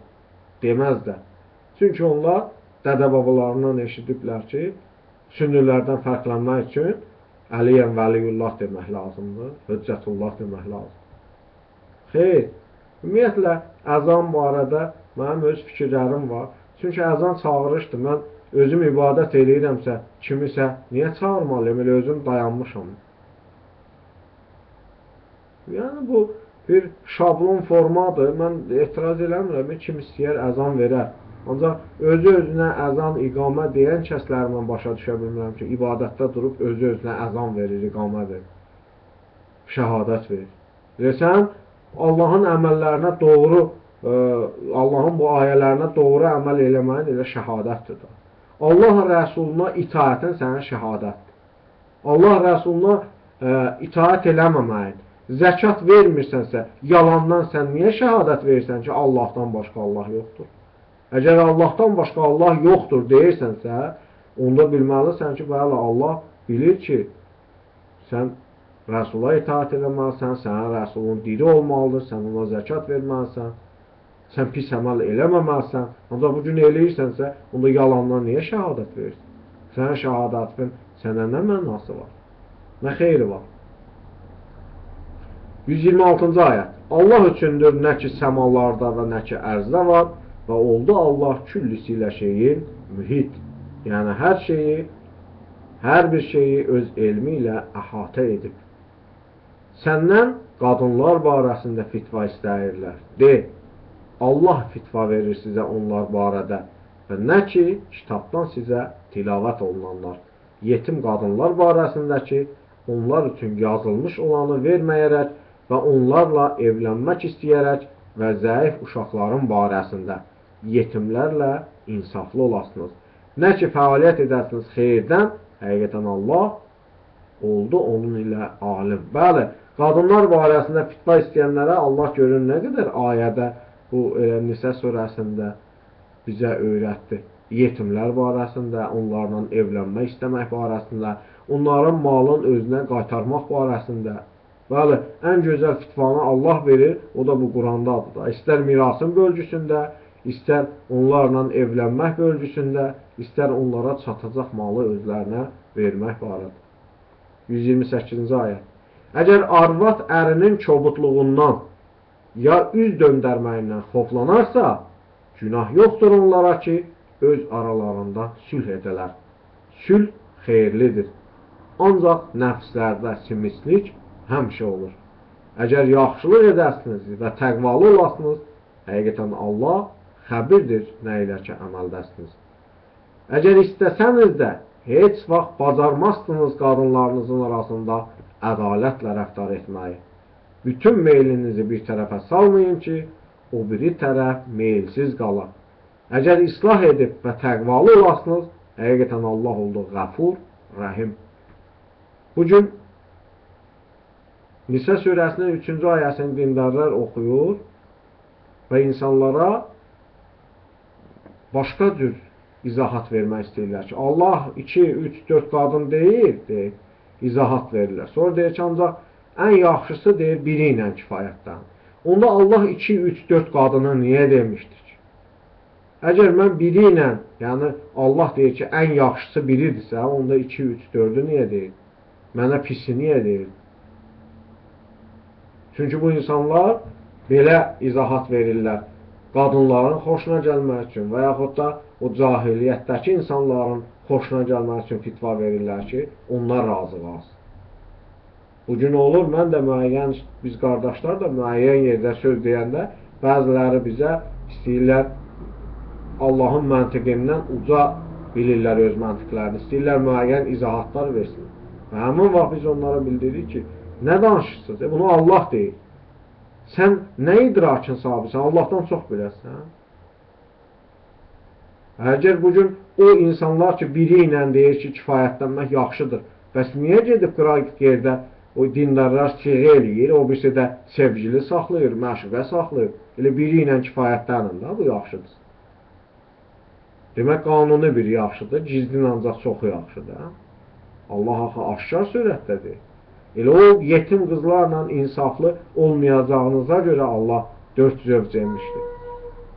Speaker 1: Deməz də. Çünki onlar dədə-babalarından eşidiblər ki, sünnilərdən fərqlənmək üçün Əliyən Vəliyullah demək lazımdır, Hüccətullah demək lazımdır. Xeyr, ümumiyyətlə, əzan barədə mənim öz fikirlərim var. Çünki əzan çağırışdır. Mən özüm ibadət eləyirəmsə, kimisə niyə çağırmalıyam? Elə özüm dayanmışam. Yəni, bu bir şablon formadır. Mən etiraz eləmirəm. Kim istəyər əzan verər. Ancaq özü-özünə əzan, iqamə deyən kəsləri mən başa düşə bilmirəm ki, ibadətdə durub özü-özünə əzan verir, iqamə verir, şəhadət verir. Sən Allahın əməllərinə doğru, Allahın bu ayələrinə doğru əməl eləməyin elə şəhadətdir da. Allah Rəsuluna itaətin sənin şəhadətdir. Allah Rəsuluna itaət eləməməyin, zəkat vermirsənsə, yalandan sən niyə şəhadət verirsən ki, Allahdan başqa Allah yoxdur? Əgər Allahdan başqa Allah yoxdur deyirsənsə, onda bilməlisən ki, bəli, Allah bilir ki, sən Rəsula itaət eləməlisən, sənin Rəsulun diri olmalıdır, sən ona zəkat verməlisən, sən pis əməl eləməməlisən. Ancaq bu gün eləyirsənsə, onda yalandan niyə şəhadət verirsən? Sənin şəhadətin sənə nə mənası var? Nə xeyri var? 126-cı ayət. Allah üçündür nə ki səmalarda və nə ki ərzdə var və oldu Allah küllüsü ilə şeyin mühit. Yəni hər şeyi, hər bir şeyi öz elmi ilə əhatə edib. Səndən qadınlar barəsində fitva istəyirlər. De, Allah fitva verir sizə onlar barədə və nə ki, kitabdan sizə tilavət olunanlar. Yetim qadınlar barəsində ki, onlar üçün yazılmış olanı verməyərək və onlarla evlənmək istəyərək və zəif uşaqların barəsində yetimlərlə insaflı olasınız. Nə ki, fəaliyyət edərsiniz xeyirdən, həqiqətən Allah oldu onun ilə alim. Bəli, qadınlar barəsində fitva istəyənlərə Allah görür nə qədər ayədə bu Nisə surəsində bizə öyrətdi. Yetimlər barəsində, onlarla evlənmək istəmək barəsində, onların malın özünə qaytarmaq barəsində. Bəli, ən gözəl fitvanı Allah verir, o da bu Qurandadır da. İstər mirasın bölgüsündə, istər onlarla evlənmək bölgüsündə, istər onlara çatacaq malı özlərinə vermək barədə. 128-ci ayə. Əgər arvad ərinin kobudluğundan ya üz döndərməyindən xoflanarsa, günah yoxdur onlara ki, öz aralarında sülh edələr. Sülh xeyirlidir. Ancaq nəfslərdə simislik həmişə olur. Əgər yaxşılıq edərsiniz və təqvalı olasınız, həqiqətən Allah xəbirdir nə ilə ki əməldəsiniz. Əgər istəsəniz də heç vaxt bacarmazsınız qadınlarınızın arasında ədalətlə rəftar etməyi. Bütün meylinizi bir tərəfə salmayın ki, o biri tərəf meylsiz qala. Əgər islah edib və təqvalı olasınız, həqiqətən Allah oldu qəfur, rəhim. Bugün Nisə surəsinin 3-cü ayəsini dindarlar oxuyur və insanlara başqa cür izahat vermək istəyirlər ki, Allah 2, 3, 4 qadın deyir, deyir, izahat verirlər. Sonra deyir ki, ancaq ən yaxşısı deyir, biri ilə kifayətdən. Onda Allah 2, 3, 4 qadını niyə demişdir ki? Əgər mən biri ilə, yəni Allah deyir ki, ən yaxşısı biridirsə, onda 2, 3, 4-ü niyə deyir? Mənə pisi niyə deyir? Çünki bu insanlar belə izahat verirlər. Qadınların xoşuna gəlmək üçün və yaxud da o cahiliyyətdəki insanların xoşuna gəlmək üçün fitva verirlər ki, onlar razı qalsın. Bugün olur, mən də müəyyən, biz qardaşlar da müəyyən yerdə söz deyəndə bəziləri bizə istəyirlər Allahın məntiqindən uca bilirlər öz məntiqlərini, istəyirlər müəyyən izahatlar versin. Və həmin vaxt biz onlara bildiririk ki, nə danışırsınız? Bunu Allah deyir. Sən nə idrakın sahibisən? Allahdan çox biləsən. Əgər bugün o insanlar ki, biri ilə deyir ki, kifayətlənmək yaxşıdır, bəs niyə gedib qıraq yerdə o dindarlar siğə eləyir, o birisi də sevgili saxlayır, məşuqə saxlayır. Elə biri ilə kifayətlənin də, bu yaxşıdır. Demək, qanuni bir yaxşıdır, gizlin ancaq çoxu yaxşıdır. Allah axı aşkar surətdədir. Elə o yetim qızlarla insaflı olmayacağınıza görə Allah 4 zövc demişdir.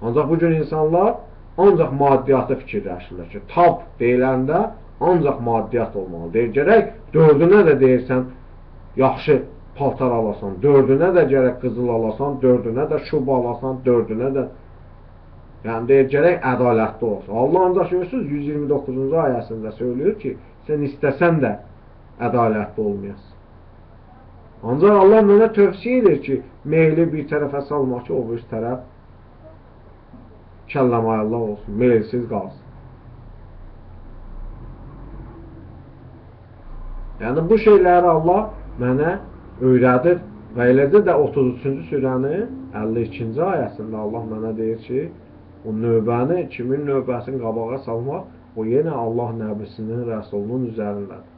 Speaker 1: Ancaq bugün insanlar ancaq maddiyyatı fikirləşirlər ki, tab deyiləndə ancaq maddiyyat olmalı. Deyir, gərək dördünə də deyirsən, yaxşı paltar alasan, dördünə də gərək qızıl alasan, dördünə də şuba alasan, dördünə də... Yəni, deyir, gərək ədalətli olsun. Allah ancaq görürsünüz, 129-cu ayəsində söylüyor ki, sən istəsən də ədalətli olmayasan. Ancaq Allah mənə tövsiyə edir ki, meyli bir tərəfə salmaq ki, o bir tərəf kəlləmayallah olsun, meylsiz qalsın. Yəni, bu şeyləri Allah mənə öyrədir və eləcə də 33-cü surənin 52-ci ayəsində Allah mənə deyir ki, o növbəni, kimin növbəsini qabağa salmaq, o yenə Allah nəbisinin, rəsulunun üzərindədir.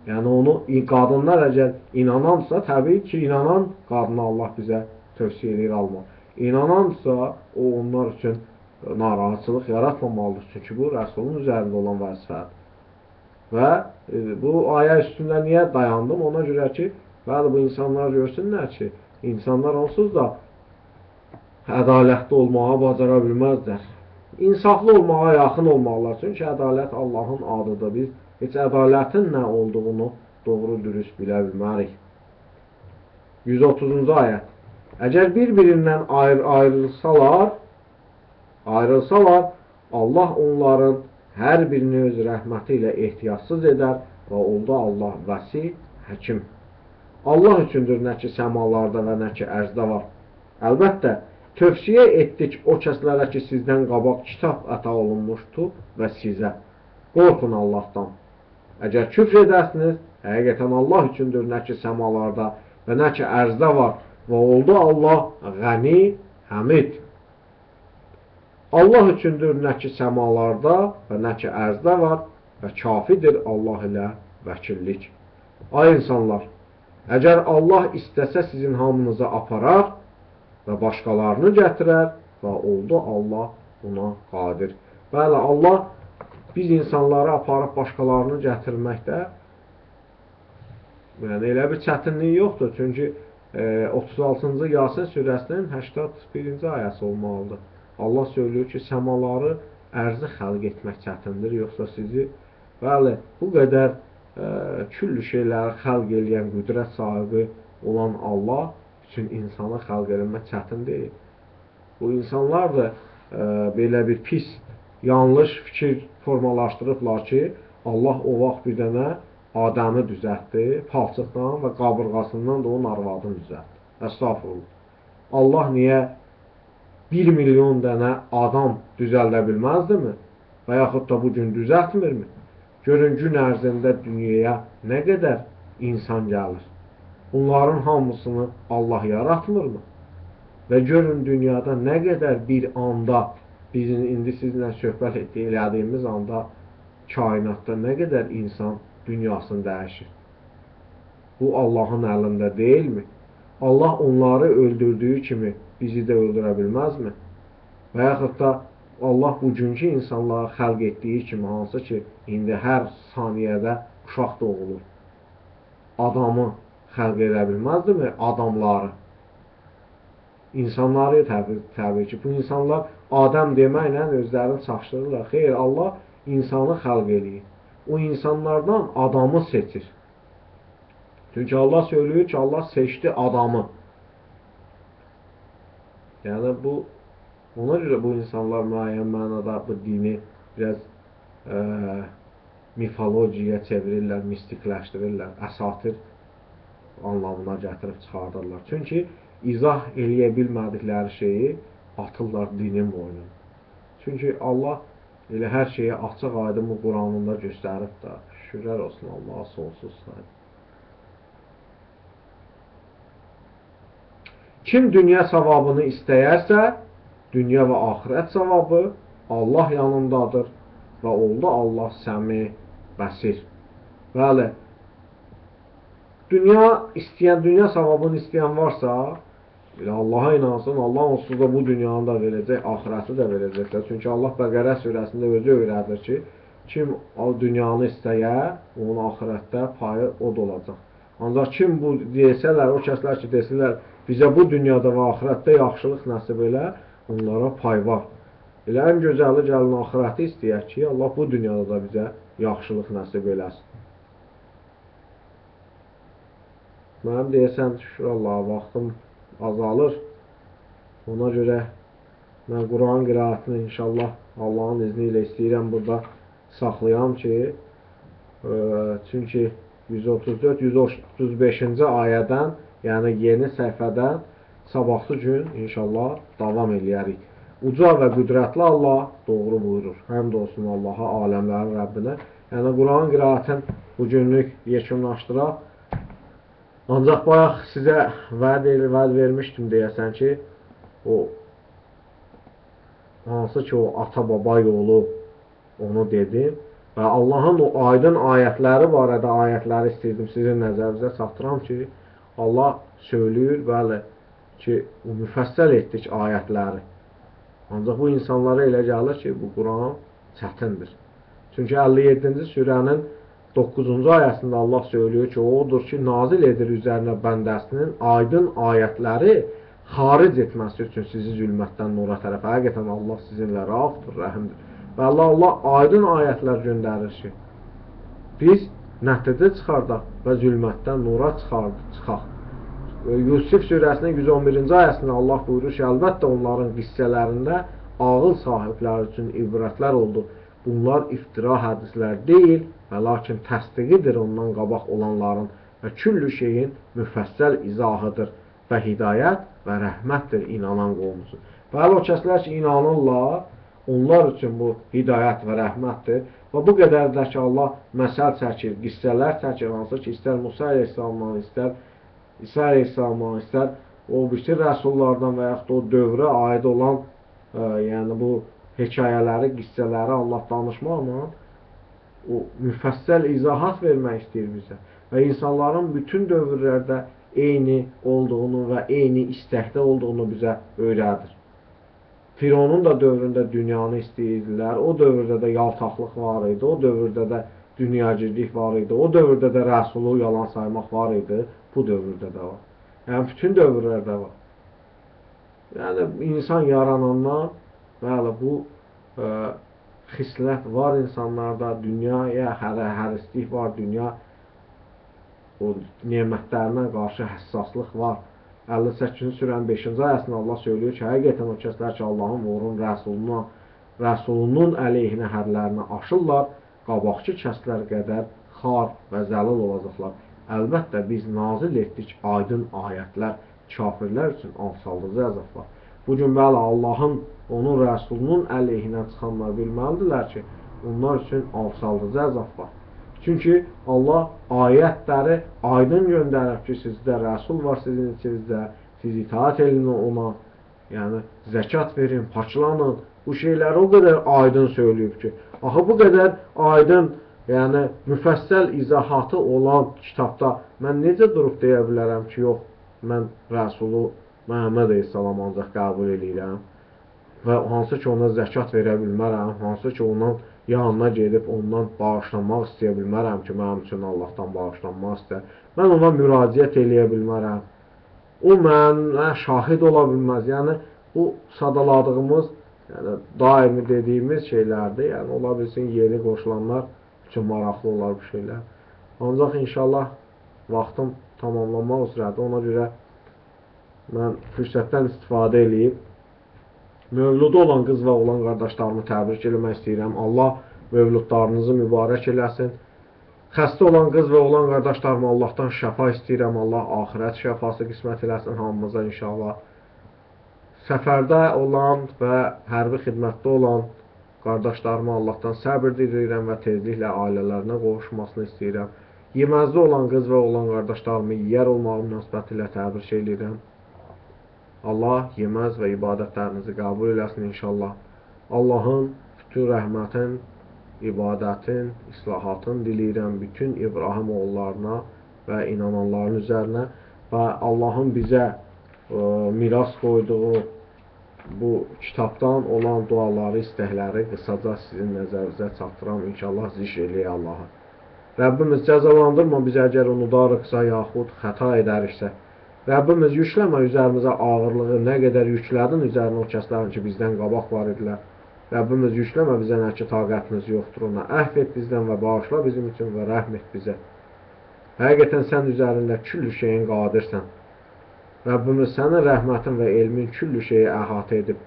Speaker 1: Yəni, onu qadınlar əgər inanansa, təbii ki, inanan qadını Allah bizə tövsiyə edir almaq. İnanansa, o onlar üçün narahatçılıq yaratmamalıdır. Çünki bu, rəsulun üzərində olan vəzifədir. Və bu ayə üstündə niyə dayandım? Ona görə ki, bəli, bu insanlar görsünlər ki, insanlar onsuz da ədalətli olmağa bacara bilməzlər. İnsaflı olmağa yaxın olmalılar. Çünki ədalət Allahın adıdır. Biz heç ədalətin nə olduğunu doğru dürüst bilə bilmərik. 130-cu ayət. Əgər bir-birindən ayrılsalar, Allah onların hər birini öz rəhməti ilə ehtiyatsız edər və oldu Allah vəsi, həkim. Allah üçündür nə ki səmalarda və nə ki ərzdə var. Əlbəttə, tövsiyə etdik o kəslərə ki, sizdən qabaq kitab əta olunmuşdu və sizə. Qorxun Allahdan. Əgər küfr edərsiniz, həqiqətən Allah üçündür nə ki səmalarda və nə ki ərzdə var və oldu Allah qəni, həmid. Allah üçündür nə ki səmalarda və nə ki ərzdə var və kafidir Allah ilə vəkillik. Ay insanlar, əgər Allah istəsə sizin hamınızı aparar və başqalarını gətirər və oldu Allah buna qadir. Bəli, Allah biz insanları aparıb başqalarını gətirməkdə yəni elə bir çətinlik yoxdur. Çünki 36-cı Yasin surəsinin 81-ci ayəsi olmalıdır. Allah söylüyor ki, səmaları ərzi xəlq etmək çətindir, yoxsa sizi, bəli, bu qədər küllü şeyləri xəlq eləyən qüdrət sahibi olan Allah üçün insanı xəlq eləmək çətin deyil. Bu insanlar da belə bir pis, yanlış fikir formalaşdırıblar ki, Allah o vaxt bir dənə Adəmi düzəltdi, palçıqdan və qabırğasından da onun arvadını düzəltdi. Əstağfurullah. Allah niyə 1 milyon dənə adam düzəldə bilməzdimi? Və yaxud da bugün düzəltmirmi? Görün, gün ərzində dünyaya nə qədər insan gəlir? Bunların hamısını Allah yaratmırmı? Və görün, dünyada nə qədər bir anda, bizim indi sizinlə söhbət elədiyimiz anda kainatda nə qədər insan dünyasını dəyişir? Bu, Allahın əlində deyilmi? Allah onları öldürdüyü kimi bizi də öldürə bilməzmi? Və yaxud da Allah bugünkü insanları xəlq etdiyi kimi, hansı ki, indi hər saniyədə uşaq doğulur, adamı xəlq edə bilməzdimi? Adamları. İnsanları təbii ki, bu insanlar Adəm deməklə özlərini çaşdırırlar. Xeyr, Allah insanı xəlq eləyir. O insanlardan adamı seçir. Çünki Allah söylüyor ki, Allah seçdi adamı. Yəni bu, ona görə bu insanlar müəyyən mənada bu dini biraz mifologiyaya çevirirlər, mistikləşdirirlər, əsatir anlamına gətirib çıxardırlar. Çünki izah eləyə bilmədikləri şeyi atırlar dinin boynuna. Çünki Allah elə hər şeyi açıq aydın bu Quranında göstərib də, şükürlər olsun Allaha sonsuz sayı. Kim dünya savabını istəyərsə, dünya və axirət savabı Allah yanındadır və oldu Allah səmi, bəsir. Bəli, dünya istəyən, dünya savabını istəyən varsa, elə Allaha inansın, Allah onsuz da bu dünyanı da verəcək, axirəti də verəcəklər. Çünki Allah Bəqərə surəsində özü öyrədir ki, kim o dünyanı istəyə, onun axirətdə payı o da olacaq. Ancaq kim bu desələr, o kəslər ki, desələr, bizə bu dünyada və axirətdə yaxşılıq nəsib elə, onlara pay var. Elə ən gözəli gəlin axirəti istəyək ki, Allah bu dünyada da bizə yaxşılıq nəsib eləsin. Mənim deyəsən, şükür Allaha, vaxtım azalır. Ona görə mən Quran qiraətini inşallah Allahın izni ilə istəyirəm burada saxlayam ki, çünki 134, 135-ci ayədən, yəni yeni səhifədən sabahsı gün inşallah davam eləyərik. Uca və qüdrətli Allah doğru buyurur. Həmd olsun Allaha, aləmlərin Rəbbinə. Yəni Quran qiraətin bugünlük yekunlaşdıraq. Ancaq bayaq sizə vəd vermişdim deyəsən ki, o hansı ki o ata-baba yolu onu dedim və Allahın o aydın ayətləri barədə ayətləri istəyirdim sizin nəzərinizə çatdıram ki, Allah söylüyür, bəli, ki, o müfəssəl etdik ayətləri. Ancaq bu insanlara elə gəlir ki, bu Quran çətindir. Çünki 57-ci surənin 9-cu ayəsində Allah söylüyor ki, o odur ki, nazil edir üzərinə bəndəsinin aydın ayətləri xaric etməsi üçün sizi zülmətdən nura tərəf. Həqiqətən Allah sizinlə raufdur, rəhimdir. Və Allah aydın ayətlər göndərir ki, biz nəticə çıxardaq və zülmətdən nura çıxaq. Yusuf surəsinin 111-ci ayəsində Allah buyurur ki, əlbəttə onların qissələrində ağıl sahibləri üçün ibrətlər oldu. Bunlar iftira hədislər deyil və lakin təsdiqidir ondan qabaq olanların və küllü şeyin müfəssəl izahıdır və hidayət və rəhmətdir inanan qovum üçün. Bəli, o kəslər ki, inanırlar, onlar üçün bu hidayət və rəhmətdir. Və bu qədər də ki, Allah məsəl çəkir, qissələr çəkir, hansı ki, istər Musa əleyhissalamdan, istər İsa əleyhissalamdan, istər o bütün rəsullardan və yaxud da o dövrə aid olan, yəni bu hekayələri, qissələri Allah danışmaqla o müfəssəl izahat vermək istəyir bizə. Və insanların bütün dövrlərdə eyni olduğunu və eyni istəkdə olduğunu bizə öyrədir. Fironun da dövründə dünyanı istəyirdilər, o dövrdə də yaltaqlıq var idi, o dövrdə də dünyagirlik var idi, o dövrdə də Rəsulu yalan saymaq var idi, bu dövrdə də var. Yəni, bütün dövrlərdə var. Yəni, insan yaranandan, bəli, bu xislət var insanlarda, dünyaya hərislik var, dünya o nemətlərinə qarşı həssaslıq var. 58-ci surənin 5-ci ayəsində Allah söylüyor ki, həqiqətən o kəslər ki, Allahın və onun rəsulunun əleyhinə hədlərini aşırlar, qabaqçı kəslər qədər xar və zəlil olacaqlar. Əlbəttə, biz nazil etdik aydın ayətlər, kafirlər üçün alçaldıcı əzab var. Bugün, bəli, Allahın, onun rəsulunun əleyhinə çıxanlar bilməlidirlər ki, onlar üçün alçaldıcı əzab var. Çünki Allah ayətləri aydın göndərib ki, sizdə rəsul var sizin içinizdə, siz itaat edin ona, yəni zəkat verin, paçlanın. Bu şeyləri o qədər aydın söyləyib ki, axı bu qədər aydın, yəni müfəssəl izahatı olan kitabda mən necə durub deyə bilərəm ki, yox, mən Rəsulu Məhəmməd əleyhissalam ancaq qəbul eləyirəm və hansı ki ona zəkat verə bilmərəm, hansı ki ondan yanına gedib ondan bağışlanmaq istəyə bilmərəm ki, mənim üçün Allahdan bağışlanmaq istər. Mən ona müraciət eləyə bilmərəm. O mənə şahid ola bilməz. Yəni, bu sadaladığımız, yəni, daimi dediyimiz şeylərdir. Yəni, ola bilsin, yeni qoşulanlar üçün maraqlı olar bu şeylər. Ancaq inşallah vaxtım tamamlanmaq üzrədir. Ona görə mən fürsətdən istifadə eləyib mövludu olan qız və oğlan qardaşlarımı təbrik eləmək istəyirəm. Allah mövludlarınızı mübarək eləsin. Xəstə olan qız və oğlan qardaşlarımı Allahdan şəfa istəyirəm. Allah axirət şəfası qismət eləsin hamımıza inşallah. Səfərdə olan və hərbi xidmətdə olan qardaşlarıma Allahdan səbir diləyirəm və tezliklə ailələrinə qovuşmasını istəyirəm. Yeməzdə olan qız və oğlan qardaşlarımı yeyər olmağı münasibətilə təbrik eləyirəm. Allah yeməz və ibadətlərinizi qəbul eləsin inşallah. Allahın bütün rəhmətin, ibadətin, islahatın diləyirəm bütün İbrahim oğullarına və inananların üzərinə və Allahın bizə miras qoyduğu bu kitabdan olan duaları, istəkləri qısaca sizin nəzərinizə çatdıram. İnşallah zikr eləyək Allahı. Rəbbimiz cəzalandırma bizi əgər unudarıqsa, yaxud xəta edəriksə. Rəbbimiz yükləmə üzərimizə ağırlığı, nə qədər yüklədin üzərinə o kəslərin ki, bizdən qabaq var idilər. Rəbbimiz yükləmə bizə nə ki, taqətimiz yoxdur ona. Əhv et bizdən və bağışla bizim üçün və rəhm et bizə. Həqiqətən sən üzərində küllü şeyin qadirsən. Rəbbimiz sənin rəhmətin və elmin küllü şeyi əhatə edib.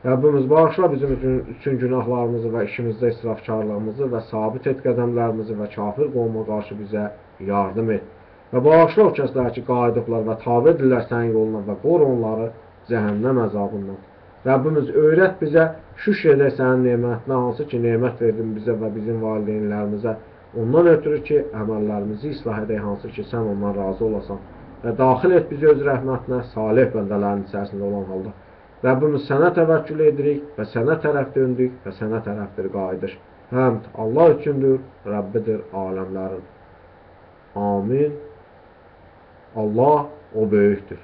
Speaker 1: Rəbbimiz bağışla bizim üçün günahlarımızı və işimizdə israfkarlığımızı və sabit et qədəmlərimizi və kafir qovma qarşı bizə yardım et. Və bağışla o kəslər ki, qayıdıblar və tabedirlər sənin yoluna və qor onları cəhənnəm əzabından. Rəbbimiz öyrət bizə, şükr edək sənin nemətinə, hansı ki, nemət verdin bizə və bizim valideynlərimizə. Ondan ötürü ki, əməllərimizi islah edək, hansı ki, sən ondan razı olasan. Və daxil et bizi öz rəhmətinə, salih bəndələrin içərisində olan halda. Rəbbimiz sənə təvəkkül edirik və sənə tərəf döndük və sənə tərəfdir qayıdış. Həmd Allah üçündür, Rəbbidir aləmlərin. Amin. Allah o böyükdür.